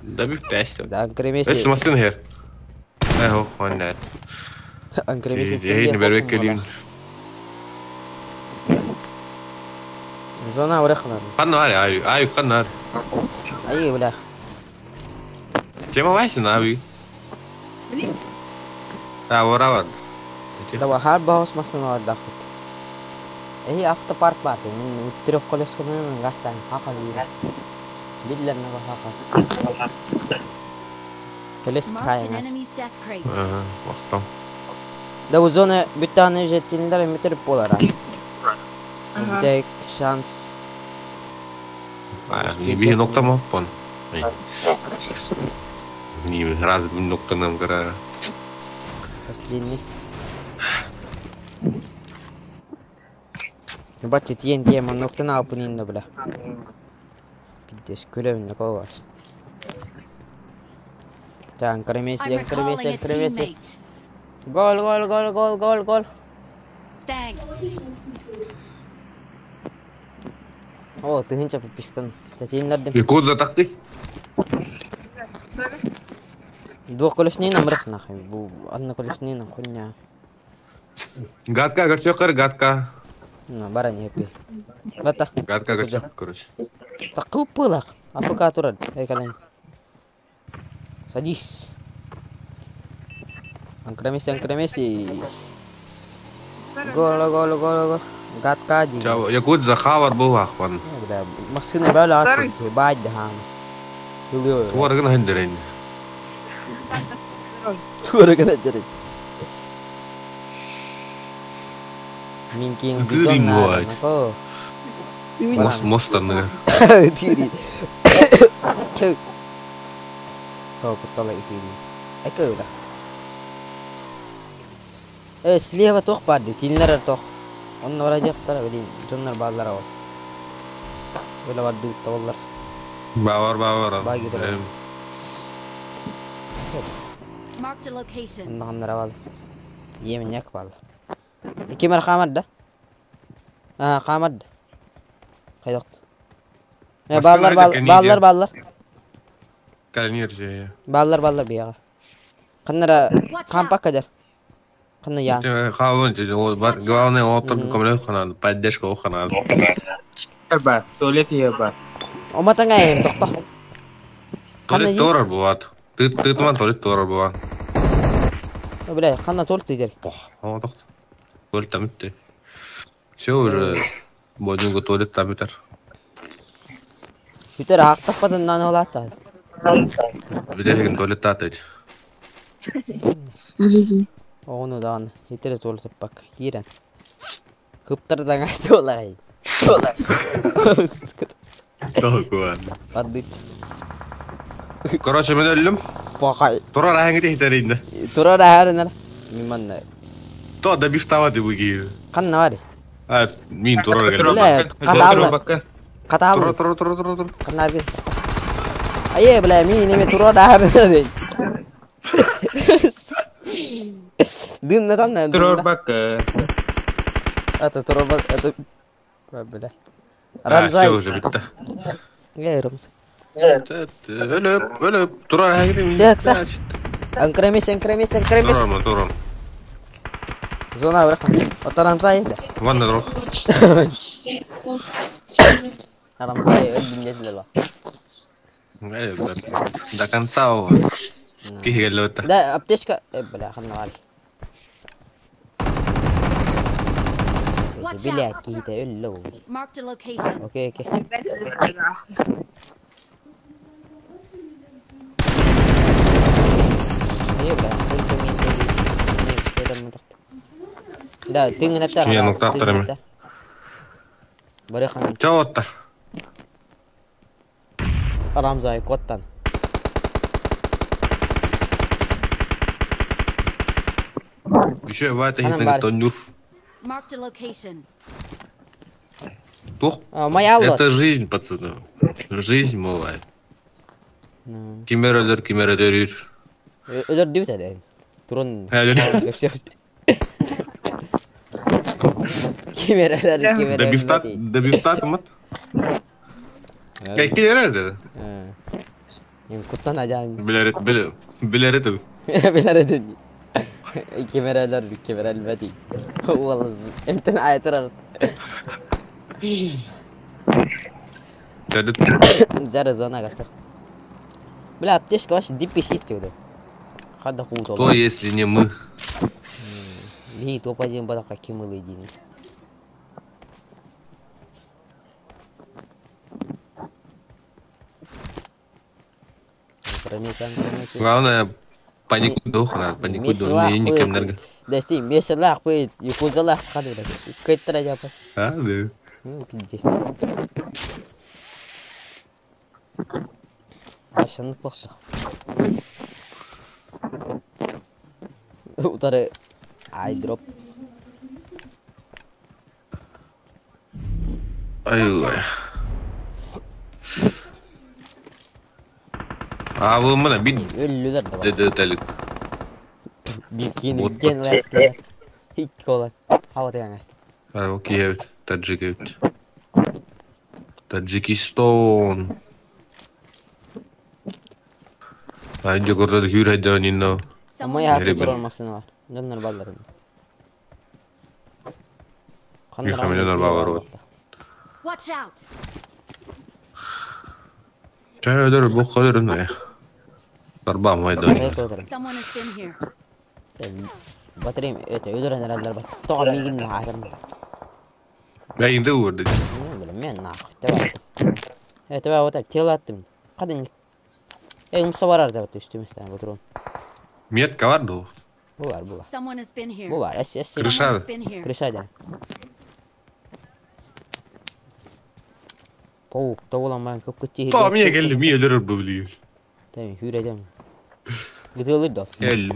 Да биф тест. Да, кремеси. Эс масын хер. Э, хо, хонна. Анкремеси. Эй, не бербек келин. Зона урехна. Каннар авик, авик каннар. Ай, бля. Тема вайсын авик. Да, орават. Давай, хар баус масыналар дахыт. Эй, автопарк бар. Мен трех колес көнен гастан хака бир. Биллер на хака. Колес Marked an кайнас. enemy's death crate. Ага, вақтам. Да у зона бүттаны жеттинлер метр болар. Битек шанс. Би ноктам аппон. Не, раз ноктанам кара. Последний. Бачча тиен тиен манныктан алпын инна бля. Пиздец, күлөбүн наколас. Ча, Анкара Месси, I'm Анкара Месси, recalling a Анкара Месси. teammate. Гол, гол, гол, гол, гол, гол. Thanks. О, тыһынча подписчиктан. Татииннэрдим. Якудза такты. Двух колесней намрых нахуй. Бу одноколесный хуйня. Гадка, горчокар, гадка. Ну, бара не пи. Бата. Гадка, горчок, короче. Такой пылах. АФК турар. Эй, калай. Садись. Анкара Месси, Анкара Месси. Гол, гол, гол, гол. Гадка ди. Чао, Якудза хавар был ахван. Да, машина бала аты. Бать да. Туаргын хендерин. Туаргын хендерин. Минкин бизон на. Мост, мост анны. Тири. Топ, тола итири. Айкыда. Э, слева тох барды, тилнер тох. Онно барajaqтар, блин, дьоннор бааллар ол. Била барды утталлар. Бавар, бавар. Баги да. Marked a location. Онно бал. Емен як бал. Кимер хамад да? А, хамад. Кайдакт. Э, баллар баллар баллар. Калнир же. Баллар баллар бияга. Каннара кампак кадер. Канна ян. Хавын, главное, отыр көмөлө ханан, поддержка ханан. Ба, туалет е ба. Оматаңа эм токто. Туалет торар быват. Ты ты туман туалет торар быват. Бля, канна туалет идер. Ама токто. Туалет там итти. Все уже бодюнго туалет там итер. Бүтер актаппадан нан олата. Билеген туалет татыч. Ону даан итере туалет пак кирен. Кыптардан асты олагай. Толкуан. Бардыт. Короче, мен өллүм. Пахай. Турар ахыңы ихтеринде. Турар ахарынар. Миманна. То да бифтава ди буги. Канна бари. А, мин турар гел. Бля, каталлы. Каталлы. Тур тур тур тур. Канна би. Ае, бля, мин неме турар ахарынар. Дым на там Турар бак. Это турар бак, это бля. Рамзай. Уже битте. Я Рамзай. Өлөп, өлөп, турар ахыңы. Жакса. Анкремес, анкремес, анкремес. Турар, турар. Зона бырахан. Ото Рамзай да. Ванна друг. Рамзай өлдүм дедилер ба. До конца. Кихи келле Да, аптечка. Э, бля, ханна вали. Блядь, кихите өллө. Marked a location. Окей, окей. Да, тыңын Мен нуктап. Барыхан. Чоотта. Рамзай коттан. Еще вата хитен тонюр. Marked a location. Тух. Моя Это жизнь, пацаны. Жизнь малая. Кимер өлөр, кимер өлөр. Өлөр дип әдә. Турун. Кимер өлөр, кимер Да бифтат, да бифтат мат. Кай dedi. Эм куттан ажан. Билер билер билер Билер кимер өлөр, кимер өлбөти. والله امتن آية ترى. زر зона гастах. Бля, аптечка вообще DPC тюда. Хада хуто. Кто, если не мы? Би топ-1 бада каким мы единый. Главное, панику дух, надо панику дух, не никем нарга. Да, сти, меселах пы, юкузалах хаду да. Кыттра жапа. А, да. Ну, пиздец. Ашыннык бохто. Утары айдроп. Ай Аабыммына бин Өллүлэр да бар. дөдөлүк. Бикини Вот ген ластылар. Икки olan. Hava teğmez. Окей, evet. Таджик evet. Таджикистан. Айда көрдө хүр айда нинно. Ama Someone ya Nereye tutur böyle? olmasını var. Dönler ballarını. Bir kamera var var. Watch out! Чай бу кадыр не. Тарба майда. Someone has been here. Батарейм это öldüren herhalde bak. Toğa migin hakim. Ben indi vurdu. Ne bileyim ben nah. Teba. Evet teba o tel attım. Kadın. E umsa var arada üstüme sen oturun. Мет каварду. Bu var bu var. Someone has been here. Bu var. Es es. Kırış- Someone has been here. Kırışaydı. Pavuk da olan ben köpük Tamam niye geldim? Niye ölür bu biliyor. Tamam hüreceğim. Gıdılır da. Gel.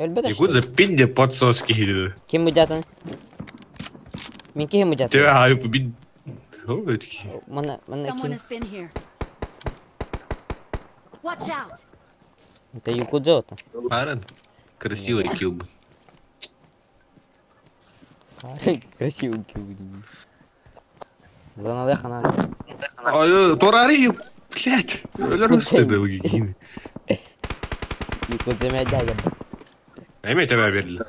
Elbette. Якудза пинде подсоски или. Kim bu zaten? Min kim bu zaten? Тебе ай бин. Ой, Mana mana Someone kim? has been here. Watch out! Это якудза это. Парен. Красивый кюб. Красивый кюб. Зонале хана. Ай, торари, блядь. Өлөр өстөдө бүгүн. Якудза мәдә geldi. Эме тебе берди.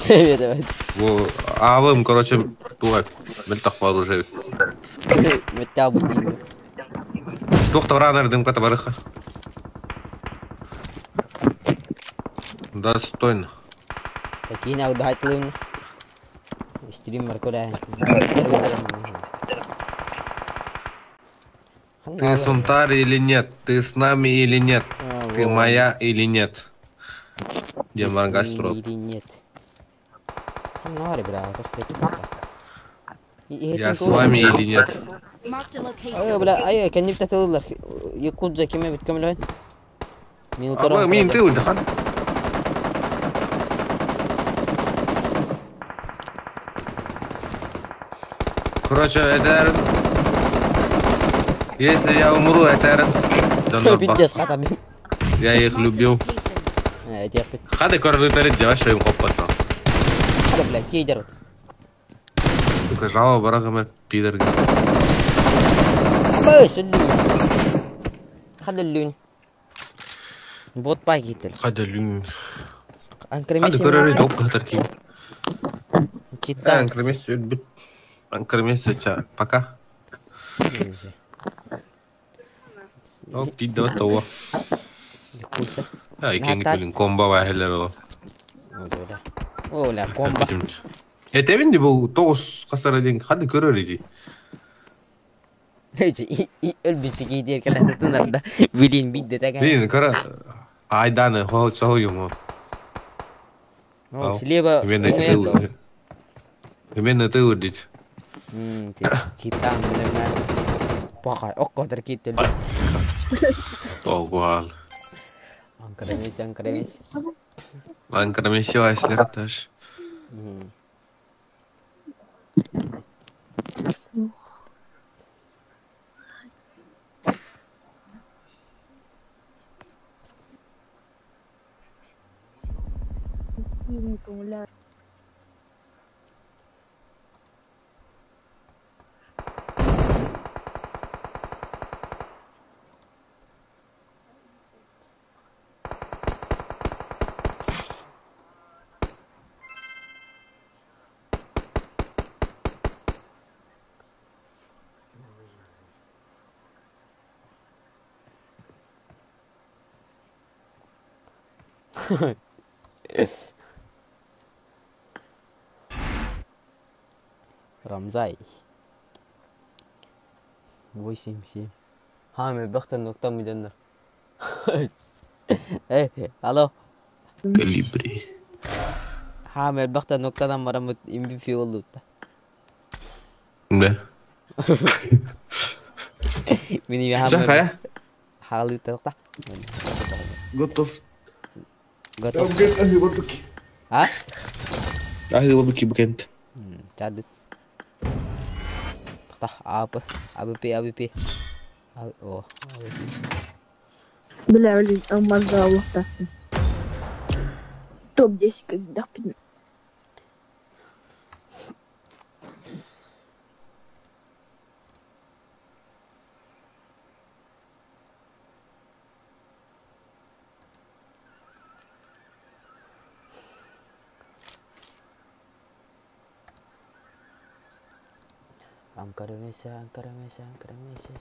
Evet evet. Бу авым, короче, туга. Мен тахпал уже. Меттә бу дим. Доктор Раннер дымка табарыха. Достойно. Такие на удайтлым. Стример куда? Ты сунтар или нет? Ты с нами или нет? Ты моя или нет? Демаргастроп. Или нет? Я с вами или нет? Marked a location. Ay bla ay kendi takılırlar. Yakudza kime bitkem lan? Min Ama мин ты удахан. Короче, это... Если я умру, это... Biteceğiz хата. Я их Marked a любил. location. Evet yapıt. Хады корды перед девашей им хоппата. Hadi bla ki gider. Сука, жало барагама пидор. Ama söndü. Hadi lün. Bot bay gitti. Хады люн. Ankara Хады көрөрү док катар ки. Cidden. Анкра месяц бүт. Анкра месяц пока. Ок, тидда того. Yakudza. А, икенги күлүн комба бахелер о. Ола комба. Этебин бу тогуз касара ден хады көрөр иди. Ölbüsü gidiyor kala tutunarda. Bilin bidde takan. Блин, кара айданы хо цоюмо. О, слева. Именно ты. Именно ты удить. Титан Пахай, o kadar gitti. Ого. Ankara Messi, Ankara Messi. Анкара месси васлер таш. Ramzay. 8-7. Ха, бахтан нокта миденнер. Эй, алло. Калибри. Хаам элбэхтэн ноктанан бараммыт MVP буоллубут. Да. Мин Чэ, хайа? хаалыытта. Готов. Готов. А? Аһыы барбыки букент. Чадыт. Тахта АП, АВП, АВП. О, Бля, блин, алмазда Аллахтасын. Топ-10 когда Ankara Messi, Ankara Messi, Ankara Messi.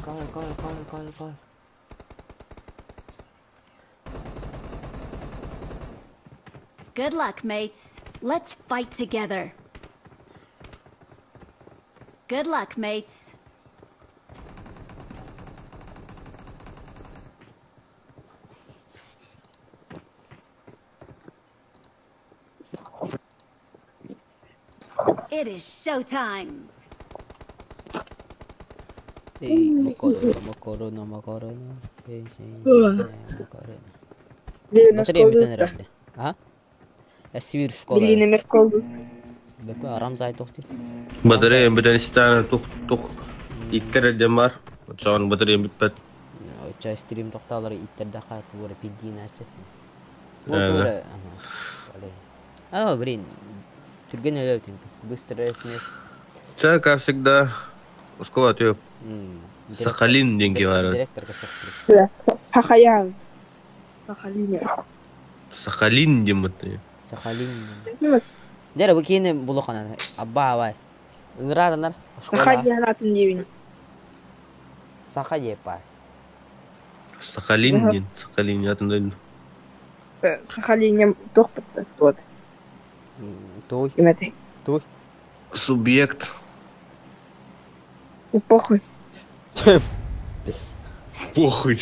Gol, gol, gol, gol, gol. Good luck, mates. Let's fight together. Good luck, mates. It is showtime. Ey, Macorona, Macorona, Macorona. Ey, sí, Macorona. Батарея бүтэн эрэллэ. А? Эсвир школа. Билин эмес колду. Бөкө Рамзай тохти. Батарея бүтэн истээн тух тух иттер демар. Чон батарея бүтпэт. Ча стрим тохталары иттерде хат бура пиддин ачы. Бу тура. А, блин. Түрген өлөтүн. Быстро смех. Ча, как всегда, школа тёп. Сахалин деньги бар. Директор касак. Хахаян. Сахалине. Сахалин демот. Сахалин. Дәрі бу кийин булухана. Абба абай. Ыңырар школа. Сахалин атын дебин. Саха депа. Сахалин ден. Сахалин атын Сахалине тохпатта. Вот. Той. Имете. Той. Субъект. Похуй. Похуй.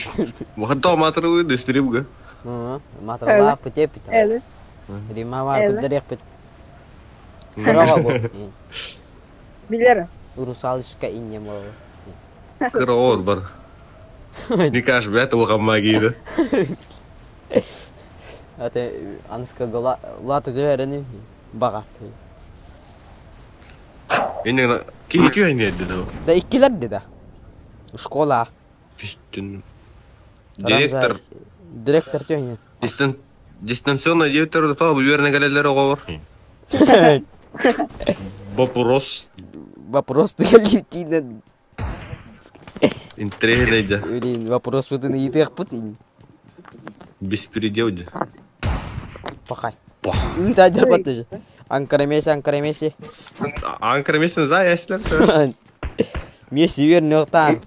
Махато матры да стримга. Матрала путепит. Эле. Римава кудерек пит. Кырага бу. Билер. Русалышка инне мо. Кыроор бар. Никаш бят улахан магия. Ате анска гола лата дерени бага. Инне ки ки инне деді. Да иккилер да. Школа. Директор. Директор түйне. Дистанционно директор да бу жерine келелер оҕо Вопрос. Вопрос ты Интересно да. Блин, вопрос вот на итех путин. Беспредел да. Пахай. Ыта дербаты. Анкара Месси, Анкара Месси. Анкара Месси за если. Месси вернёт там.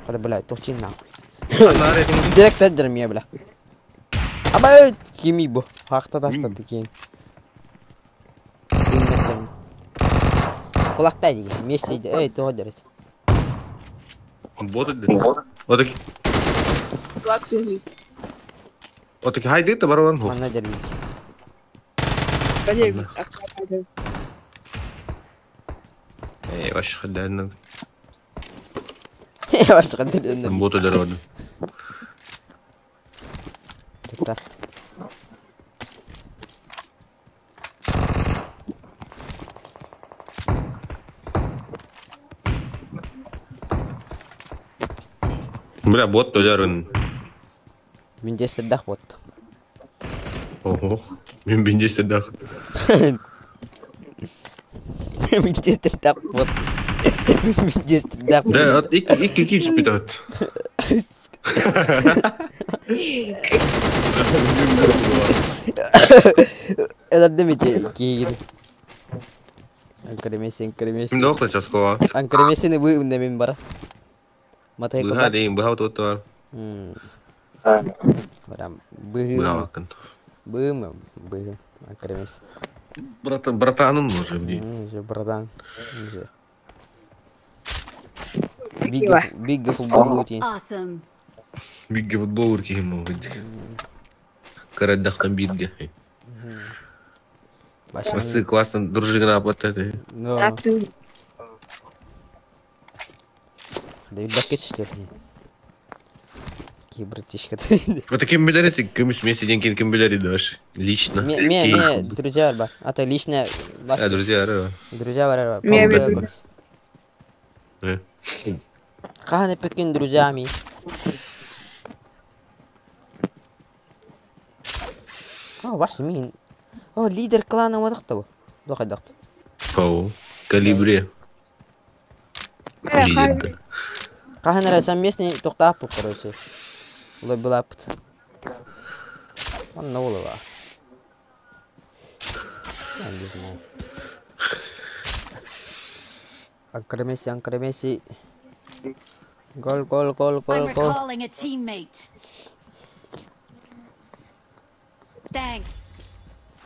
Бля, тохчин нахуй. Директор дерме, бля. Аба кими бу. Хакта тастады кейін. Кулакта деген. Месси, эй, того дерет. Бот деді. Отаки. Отаки хайды та барван. Манна дерме. Эй, ваш хаддан. Ваш хаддан. Бот дерет. Так. Бля, бот төлөрүн. Мен дах бот. Ого. Мен дах. Мен дах бот. Мен дах. Да, от икки икки кич питат. Элар демите кийин. Анкара Месси, Анкара Месси. Ким доктор часкова? Анкара Мессини бу мен бара. Матай Быха дейм, быха тут бар. Барам. Быһы. Быһы, быһы. Анкара Месси. Братан, братаным уже, блин. Уже братан. Уже. Биг, биг футбол утин. Awesome. Бииргэ футбол киһим ол кырдьык. Кыра эрдэхтэн бииргэ. Басты классно дружина работает. Но. Да бакет что ли? Какие братишка ты. Вот таким билер эти көмүс вместе ден ким билер даже лично. Ме ме друзья бар. А то лично. А друзья ара. Друзья бар. Ме ме. Хаһан эппиккин друзьями. О, ваш мин. О, лидер клана уодахта бу. Дохайдахт. Оу, калибре. Лидер. Хаһан эрэ совместный тохтааппыт, короче. Улай былааппыт. Онно буолуо. Я не знаю. Анкара Месси, Анкара Месси. Гол, гол, гол, гол, I'm гол. recalling a teammate. Thanks.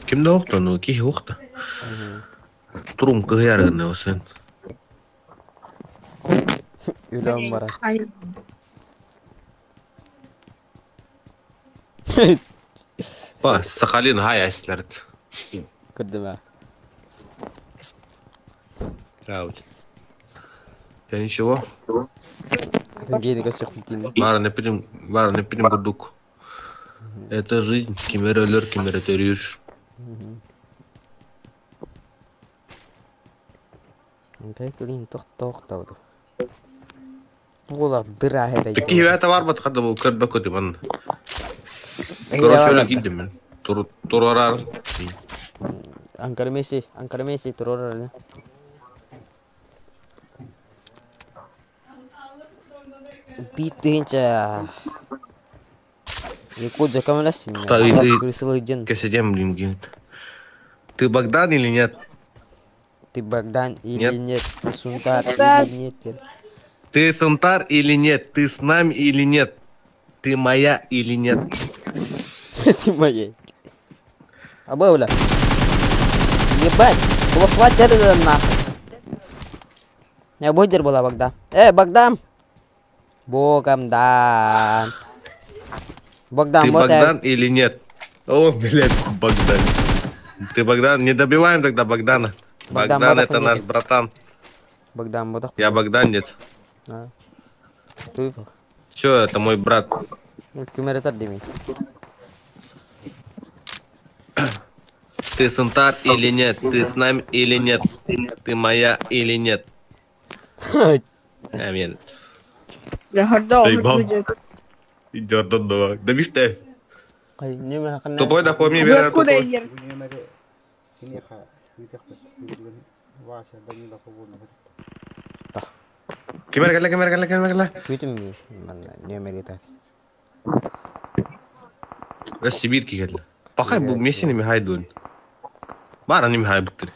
Ким да охта, ну киһи охта. Турум кыһыйар гына sen. Өлөм бара. Ба, Сахалин хай эслерт. Көрдүм аа. Раут. Ты ничего? Гейни көсөх битин. Бары не пидим, бары не пидим курдук. Это жизнь, кимер өлөр, кимер төрүүр. Дай клин тох тох тавды. Була дыра хере. Такие это бар бат хада бу көрбө көтү ман. Короче, өлө кийдим мен. Тур турарар. Анкара Месси, Анкара Месси турарар. Битинча. Якудза камаласин. Ты Кеседем, блин, гинт. Ты Богдан или нет? Ты Богдан или Нет. нет? Ты Сунтар или нет? Ты Сунтар или нет? Ты с нами или нет? Ты моя или нет? Ты моя. Абы, бля. Ебать, хватит это нахуй. Я бодер была Богдан. Богдан! Богом дан. Богдан, Ты вот Богдан или нет? О, блядь, Богдан. Ты Богдан? Не добиваем тогда Богдана. Богдан, Богдан, вот это наш братан. Богдан, вот Я Богдан, нет. Ты Все, это мой брат. Ты Сунтар или нет? Ты с нами или нет? Ты моя или нет? Амин. Идет до Добишь ты? Тупой да помни, Вера, тупой. Кемер кэллэ, кемер кэллэ, кемер кэллэ. Күтүм нөмери Бas Сибирь кэллэ. Пахай бу мессини михай дун. Бара не михай буттыр.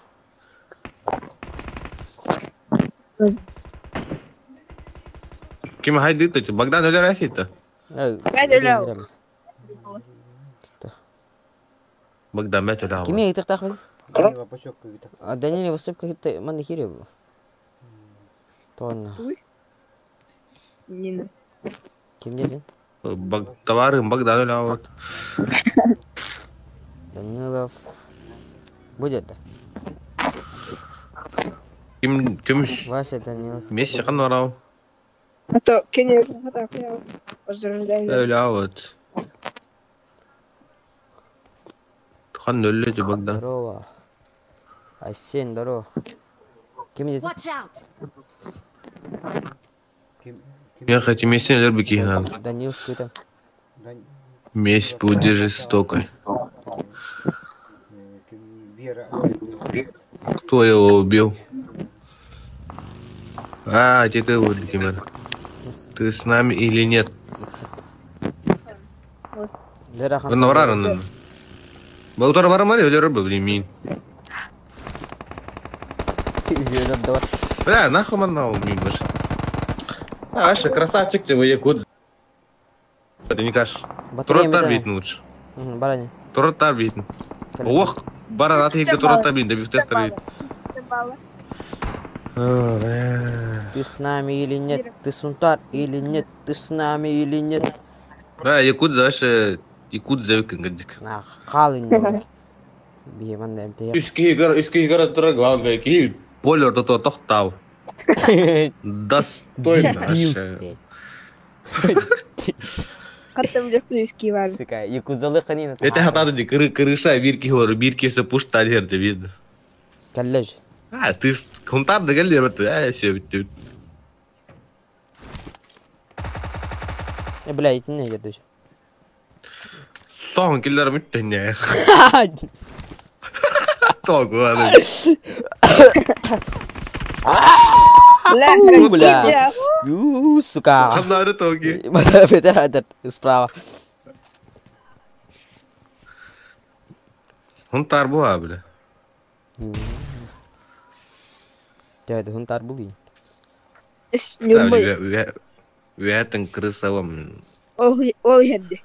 Ким хай дыт Богдан өлөр әсейті. Богдан мәт өлі Кими ыйтык тахбы? Данила Васыпка хитте манда хире бу. Тонна. Нина. Ким дедин? Товарым Богдан өлі ауыр. Данилов будет да. Ким көмүш? Вася Данилов. Месси қан арау. А то Кенни поздравляю. Өлі ауыр. Хан өлі Богдан. Здорово. Айсен, здорово. Ким дедин? Watch out. Я хочу Месси өлөр бекейін. Данилов какой-то. Месть будет жестокой. Кто его убил? А, где ты вот, Кимер? Ты с нами или нет? Навраран. Балтор барамари или рыба, блин. Бля, нахуй маннау, мимо. А, вообще, красавчик ты, якут. Ты не каш. Тураттар бейтін лучше. Барани. Тураттар бейтін. Ох, баран аты екі тураттар бейтін, да бифтеттер бейтін. Ты с нами или нет? Ты сунтар или нет? Ты с нами или нет? Да, Якут дальше Якут зевкин кырдьык. Хаал иннигэр. Биһи манна эмтэйэ. Үс киһи көр, үс киһи көрө турар, главное киһи поле ортото тохтау. Достойно вообще. Хатта билэхпин үскии баар. Сука, якудзалы ханина. Это хатады ди кыры крыша бир киһи олорор, биир киһи пушта диһэрдэ биир. Кэллэж. А, ты хунтар да кэллиэр бат, ээ сөбүттүбүт. Э, бля, итинне жердеш. Соһун киллэрим үттэннэ. Току аны. Бля, Бля. Ю, сука. Ханнары тоги. Это справа. Хунтар буа бля. Дядя, хунтар були. Ньурбай. Үһэтин крысалам Ол ол иһэрди.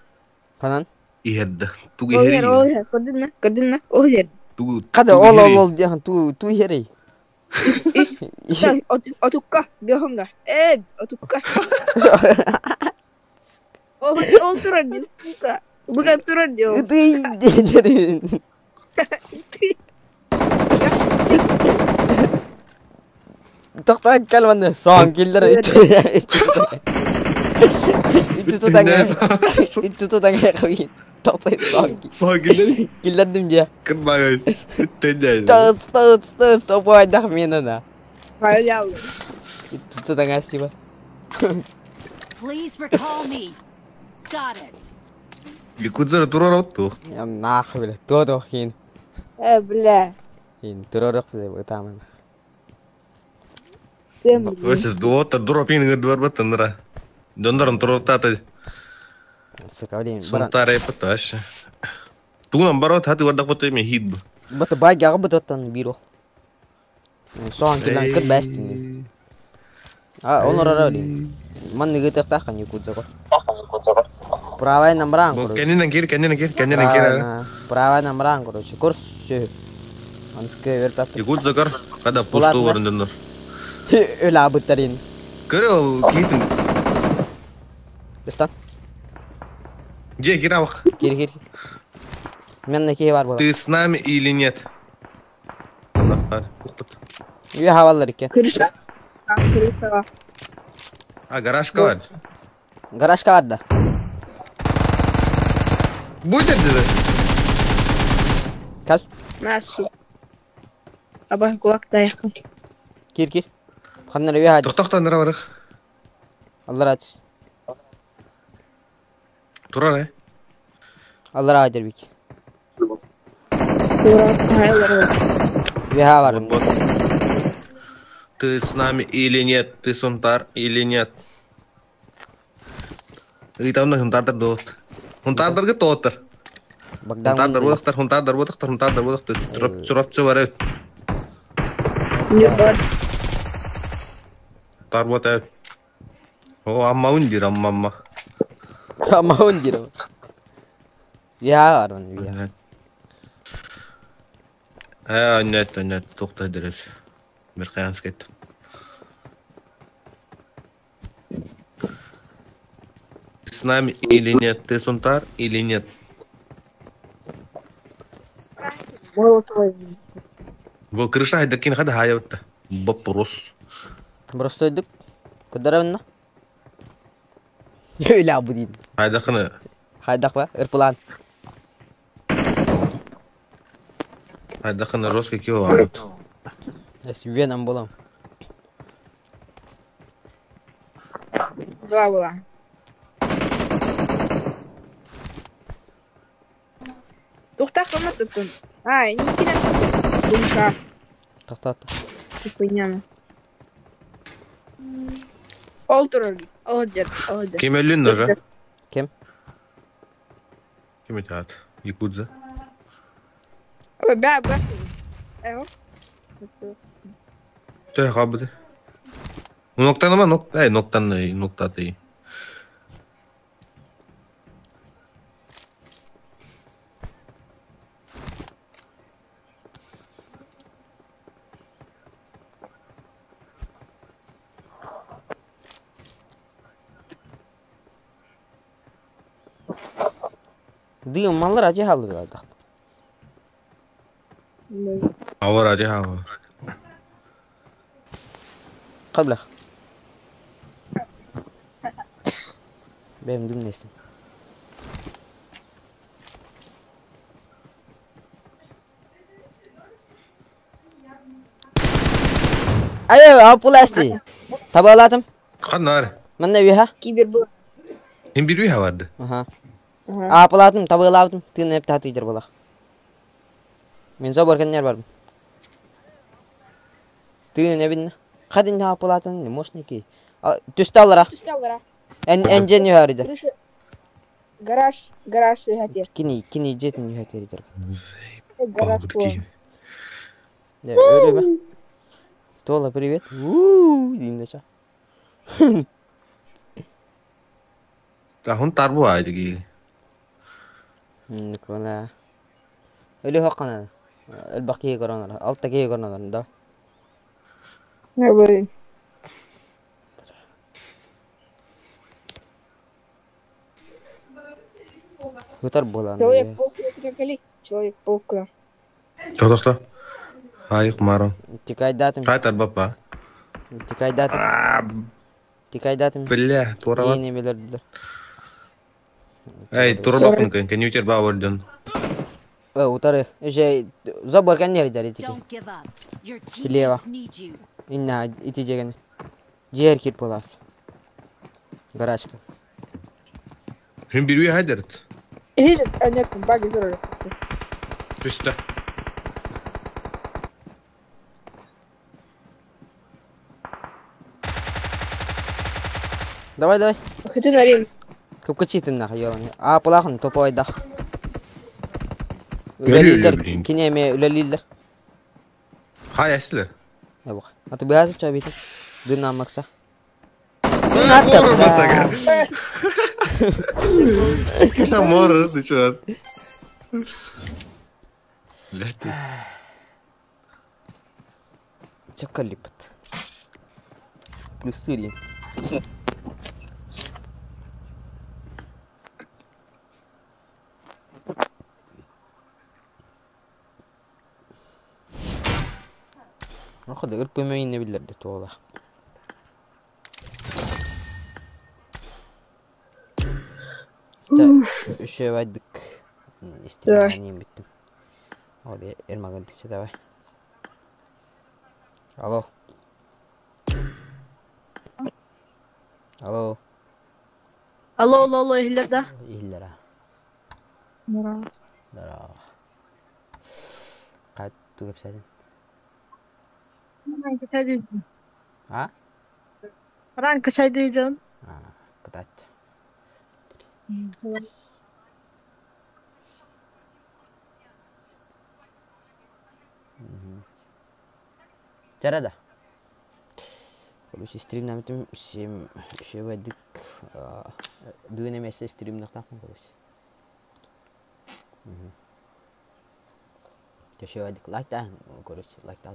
Ханан? иһэрдэ. Тугу Ол иһэр, ол иһэрий? иһэр. Көрдүн на, көрдүн на, ол иһэр. Тугу Када тугу ол ол иһэрий? ол диэн ту ту иһэрий. Үс, отукка, биохонга. Э, отукка. Ол ол турар ди, сука. Буга турар ди ол. Ты диэн. Тохтоон кэл манна соон киллэр үттү тутаҥа үттү тутаҥа хабин тохтой соон Соһун киллэри. киллэрдим дьэ Кырбаҕай. Үттэннэ. тыс тыс тыс опуайдах миэнэ Хаялы. үттү тутаҥа сиба Please recall me. Got it. Якудзара турар оттух. наах биле туо хин Э, бля. хин туророх биле ытааман Тем. Өсө дуота дропин гырдыбар баттанра. Дондарым турортата. сука блин баран Сунтара паташ. Тугунан барот хаты вардак бот эме хит. бата бай гага бутаттан биро соон киллан кыт бэстим а онорора блин манны гытыктахан якудзага правая намран короче Кеннен кир, кеннен кир, кеннен кир. Правая намран короче курс Анскы верпап. Якудза кар када Булатны. пусту варындыннар. Öyle abıttarin. Көрө китин. Дастан. Же кирабах. Кир кир. Мен не бар була. Ты с нами или нет? Үйе хавалар ике. Крыша. Крыша. А гаражка бар. Гаражка бар да. Будет dedi. Кал. Насу. Аба кулак таяқын. Кир кир. Ханнар үйе хади. Тоқтақтан барых. Аллар ач. Турар э. Аллар адер бик. Тура хаялар. Үйе хавар. Вот, вот. Ты с нами или нет? Ты сунтар или нет? Ыйтамна хунтардар доот. Хунтардарга тооттар. Богдан. Хунтардар бодактар, хунтардар бодактар, хунтардар бодактар. Чурап чурапчы бар эбит. Не бар. Тар бот эбит. О, амма ундир, амма амма. Амма ундир. Үйе хавар он үйе. Э, нет, нет, токтой дерев. Бир каянс кетти. С нами или нет? Ты сунтар или нет? Молотовой. Бу крыша хайдакин хада хаябытта. Вопрос. Просто идик. Кударавна. Öyle abudin. Хайдакны Хайдак ба? Ирплан. хайдакны жесткий кио алып. Эс үйенам болам. Два была. Тухта хама туттун. Ай, не кирен. Душа. Тактат. Хуйняна. Ол турар. Ол жер, ол жер. Ким өлүн нара? Ким? Ким это? Якудза. Ой, бә, бә. Эо. Тö хабды. Ноктаны ма нок, эй, ноктаны, ноктаты. Дыым маллар ачы хааллылар да. Ауыр ачы хаалла. Қабла. Бэм дым нестим. Айы, апуласти. Табалатым. Ханнар. Манна үһә. Кибер был. Хим бир үһә барды. Аха. Апулатым, табалатым. Тыын эп татыйдыр булах. Мен забор кеннер барбын. Тыын эбин. Хадин апулатын, не может ки. Түстә алара. Эн энжен үһәридер. Гараж, гараж үһәте. Кини, кини жетин үһәтеридер. Гараж Öyle Тола, привет. Ууу, деймін Tahun tarbu aja ki. Никола. Өлі хоққана. Элбақки коронар. Алта ки коронар да. Набы. Хутар болан. Человек-паук Человек-паук. Чодохта. Хайық марон. Тикайдатым. Қай тарбапа? Тикайдатым. Тикайдатым. Бля, туралат. Не билер. Эй, туралапын кен, кен ютер ба орден. Утары. Уже забор кеннер жари тики. Слева. Инна ити жеген. Жер кир болас. Гаражка. Хим бирүй хайдерт. Видишь, они баги здорово. Түстә. Давай, давай. Хотя на рейн. Көпкө нах ёбаный. А пулахын топовайдах. Үлелилер, кинеме үлелилер. Хай әсілер. Ябық. Аты бәзі чабиті. Дын амакса. Моры, ты чё? Блядь. Чакалипт. Плюс 3. Охода ырпымөйүнө билерди туола. Үшөбайдык. Истемем биттим. Оди эрмагын тикче давай. Алло. Алло. Алло, алло, алло, ихлер да? Ихлер. Здорово. Здорово. Кайт тугап сәдин? Ранка чай дейджин. А? Ранка чай дейджин. А, кытач. Жарада. Короче, стрим намитим сем шеведик бүгүн эмес стрим нактакмын короче. Шеведик лайк та короче лайк та.